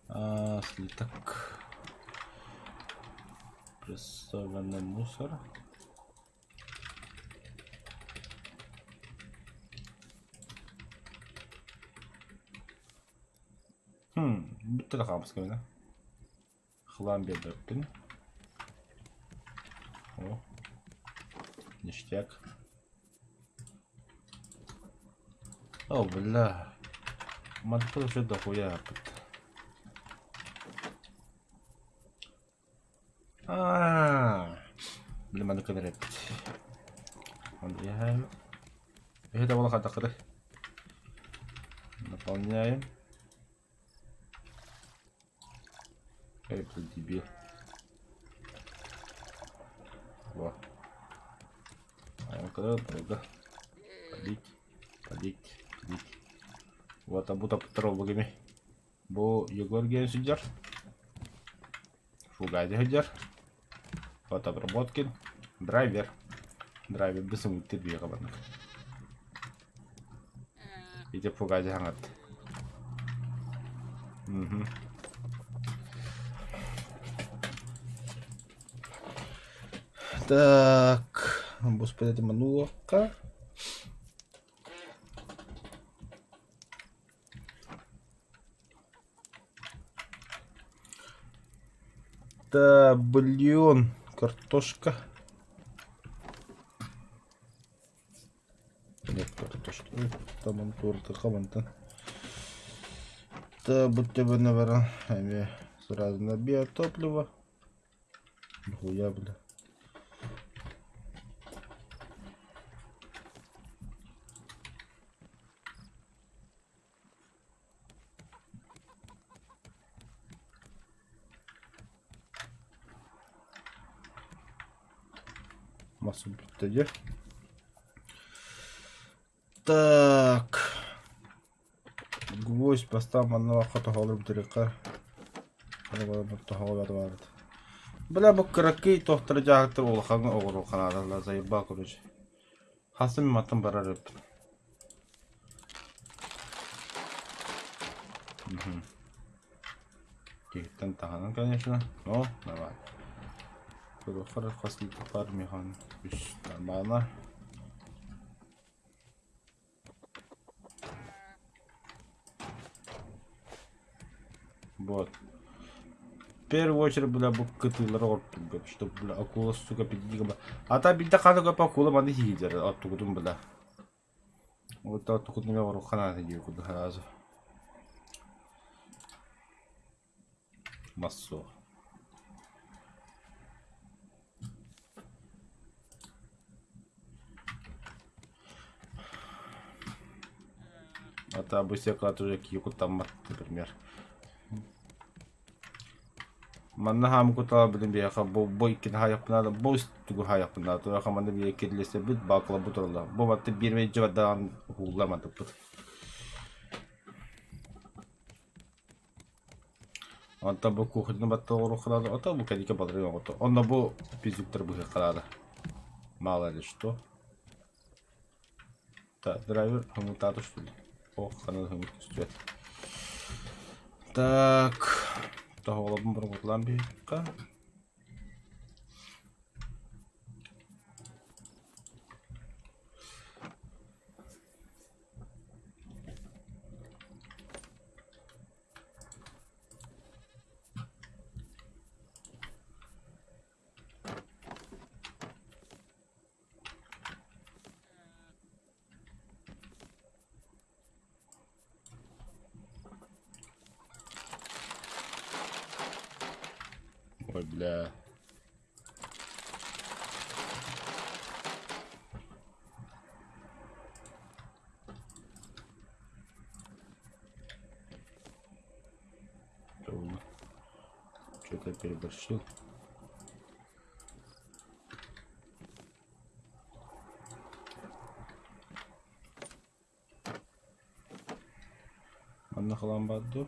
S1: А, слиток. Прессованный мусор. Хм, бүттэ да хаамыска Хлам биэрбэппин. О, ништяк. О, бля. Мантан вообще дохуя. Аа. Бля, маны көнөрөппүт. Это было хатакыры. Наполняем. Эй, блядь, дебил. Во. А когда долго. Полить, полить, полить. Вот, а будто патрологами. Бу Егор Ген сидер. Фугади сидер. Фотообработкин. Драйвер. Драйвер бысым биэҕэ Ити фугади хаҥат. Мгм. Так, господи, манулка. Да, бульон, картошка. Нет, картошка. Там он торты, Да, будто бы, наверное, сразу на биотопливо. Нихуя, бля. Массу бүттэ Так. Гвоздь бастаан манна хотоһолор бүтэриххэ. Бля, бу кыракый тохтор дьаһыктар улахан оҕуруоханаадалар заебал короче. Хасым маттан барар эппин. Киһиттэн таһынан, конечно, но давай. Көрүөххэ хас пар механ үс нормально. Вот. В первую очередь, бля, бу кытыылары оҥортум, чтобы, бля, акула, сука, пиздига, А та биирдэ хана көп акула маны сиидэр, оттугутун, бля. Вот оттукутун эмэ оҥоруохха наада диир курдук сразу. Мас суох. А та быстрее тоже киһи например. Манна хаам кутала билин биһиэхэ бу бу иккини хаайыахпынаада бу тугу хаайыахпынаада туохха манна биһиэхэ кирилиэстэбит баалкаларбыт тураллар бу манты биир мэлдьи бардаҕын уһуулла мантыппыт Онтон бу кухняны батта оҥоруохха наада, ото бу кэлиикэ балырыын оҕото. Онно бу пиздюктары быһыахха наада. Мало ли что. Так, драйвер хомутаата что ли? Ох, ханан хомут көстүбэт. Так, тоһоҕолорбун бороҕотулаан биһиэххэ. Ой, бля. Что-то переборщил. Манна халаан баар дуо?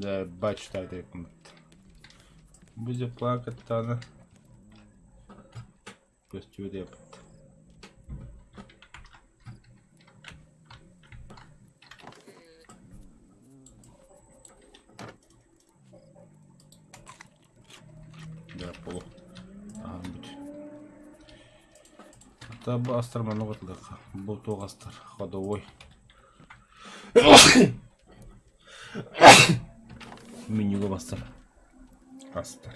S1: Да, бачта Буде плакать тана. Көстүө диэбит. Да, полу. Аһан бүт. Та бу астар маннык ытылыахха. Бу туох астар? Ходовой. Менюга бастар. Астар.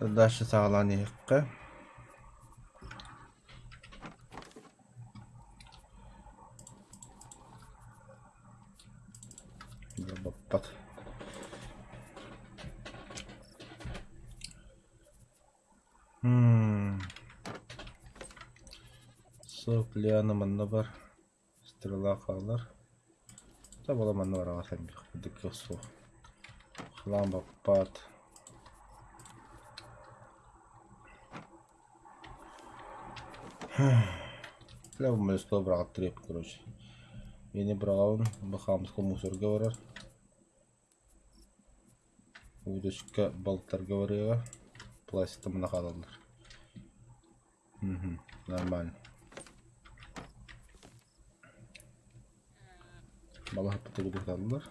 S1: Дальше саҕалаан иһиэххэ. Баппат. Суох, Лиана манна бар. Стрела хаалар. Табала манна бараҕа сэмбих курдук суох. Халаан баппаат. Бля, бу быраҕаттырыап, короче. Мини быраҕабын, бу хаамыска мусорга барар. Удочка балыктарга барыаҕа, пластикта муна хаалаллар. Мгм, нормально. Балаһаппыты буталлар.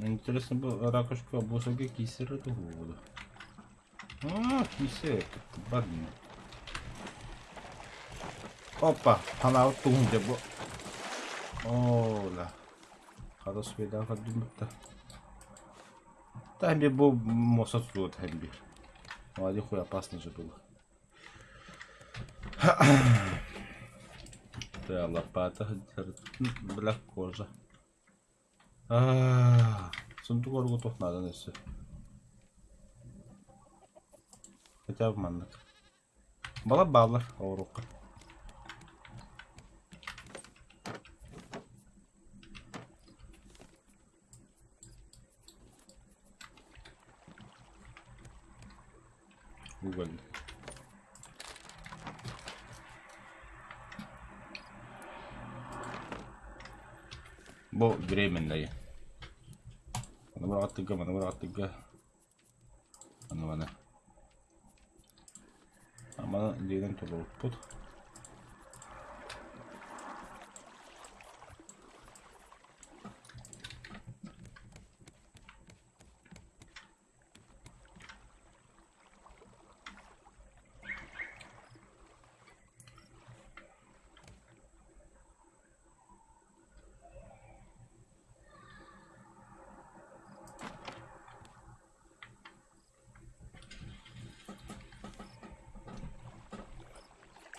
S1: Интересно бу ракушка босоге киисэрэ туһуоҕа. А, киисэ бар Опа, ханаабыт тугун дьэ бу. Оо, да. Хата суйдаах көрдүм да. Та бу мосот суот хэмбир. Молодец, хуй опасно же было. Да, лопата, бля, кожа. Сундук оргутуох наада өссө. Хотя бы маннык. Балар бааллар оҕуруокка. Уголь. Бу временный. Маны быраҕаттыга, маны быраҕаттыга. Аны маны. Маны илиинэн толоруппут.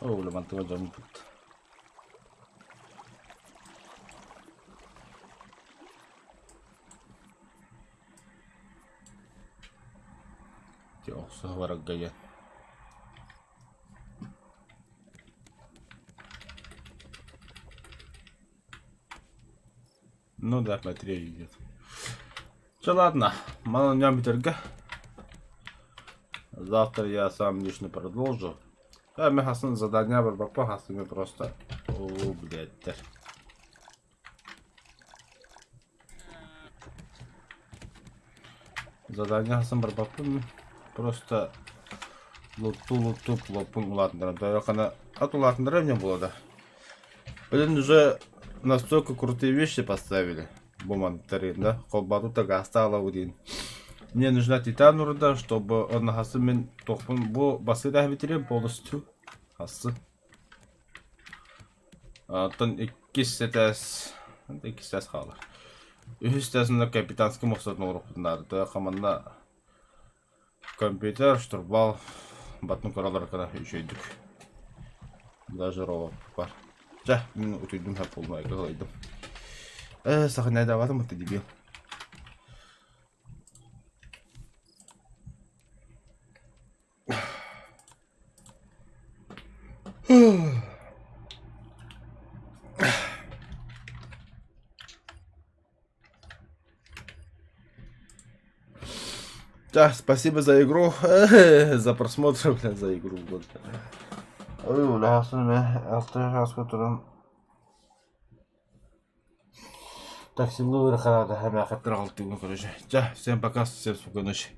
S1: Оо, мантыга дьоммут. Ити охсуһа барарга диэн. Ну да, батарея идет. Все, ладно, мало днем бүтэргэ. Завтра я сам лично продолжу. А мен хасын задание барбаппа хасын просто. О, блядь. Задание хасын барбаппын. Просто лутту-лутту плоппун улаатыннарам. Тоҕо ат улаатыннарар не было да. Блин, уже настолько крутые вещи поставили. Бу мантарын, да? Холбату гаастаала диин. Мне нужна титан руда, чтобы он хасы мин тохпун бу басы битирем полностью. Хасы. Оттон иккис этээс иккис этээс хаалар. Үһүс этээс онно капитанский мохсотун оҥоруохпутун наада. Тоҕо манна компьютер, штурвал батын көрөлөр гына үчүгэйдик. Даже робот бар. Чэ, мин утуйдум сөп буолла, кыһылайдым. Э, саханайдаабатым это дебил. Да, спасибо за игру, за просмотр, бля, за игру. Вот. Ой, бля, туран Так, короче. Всем пока, всем спокойной ночи.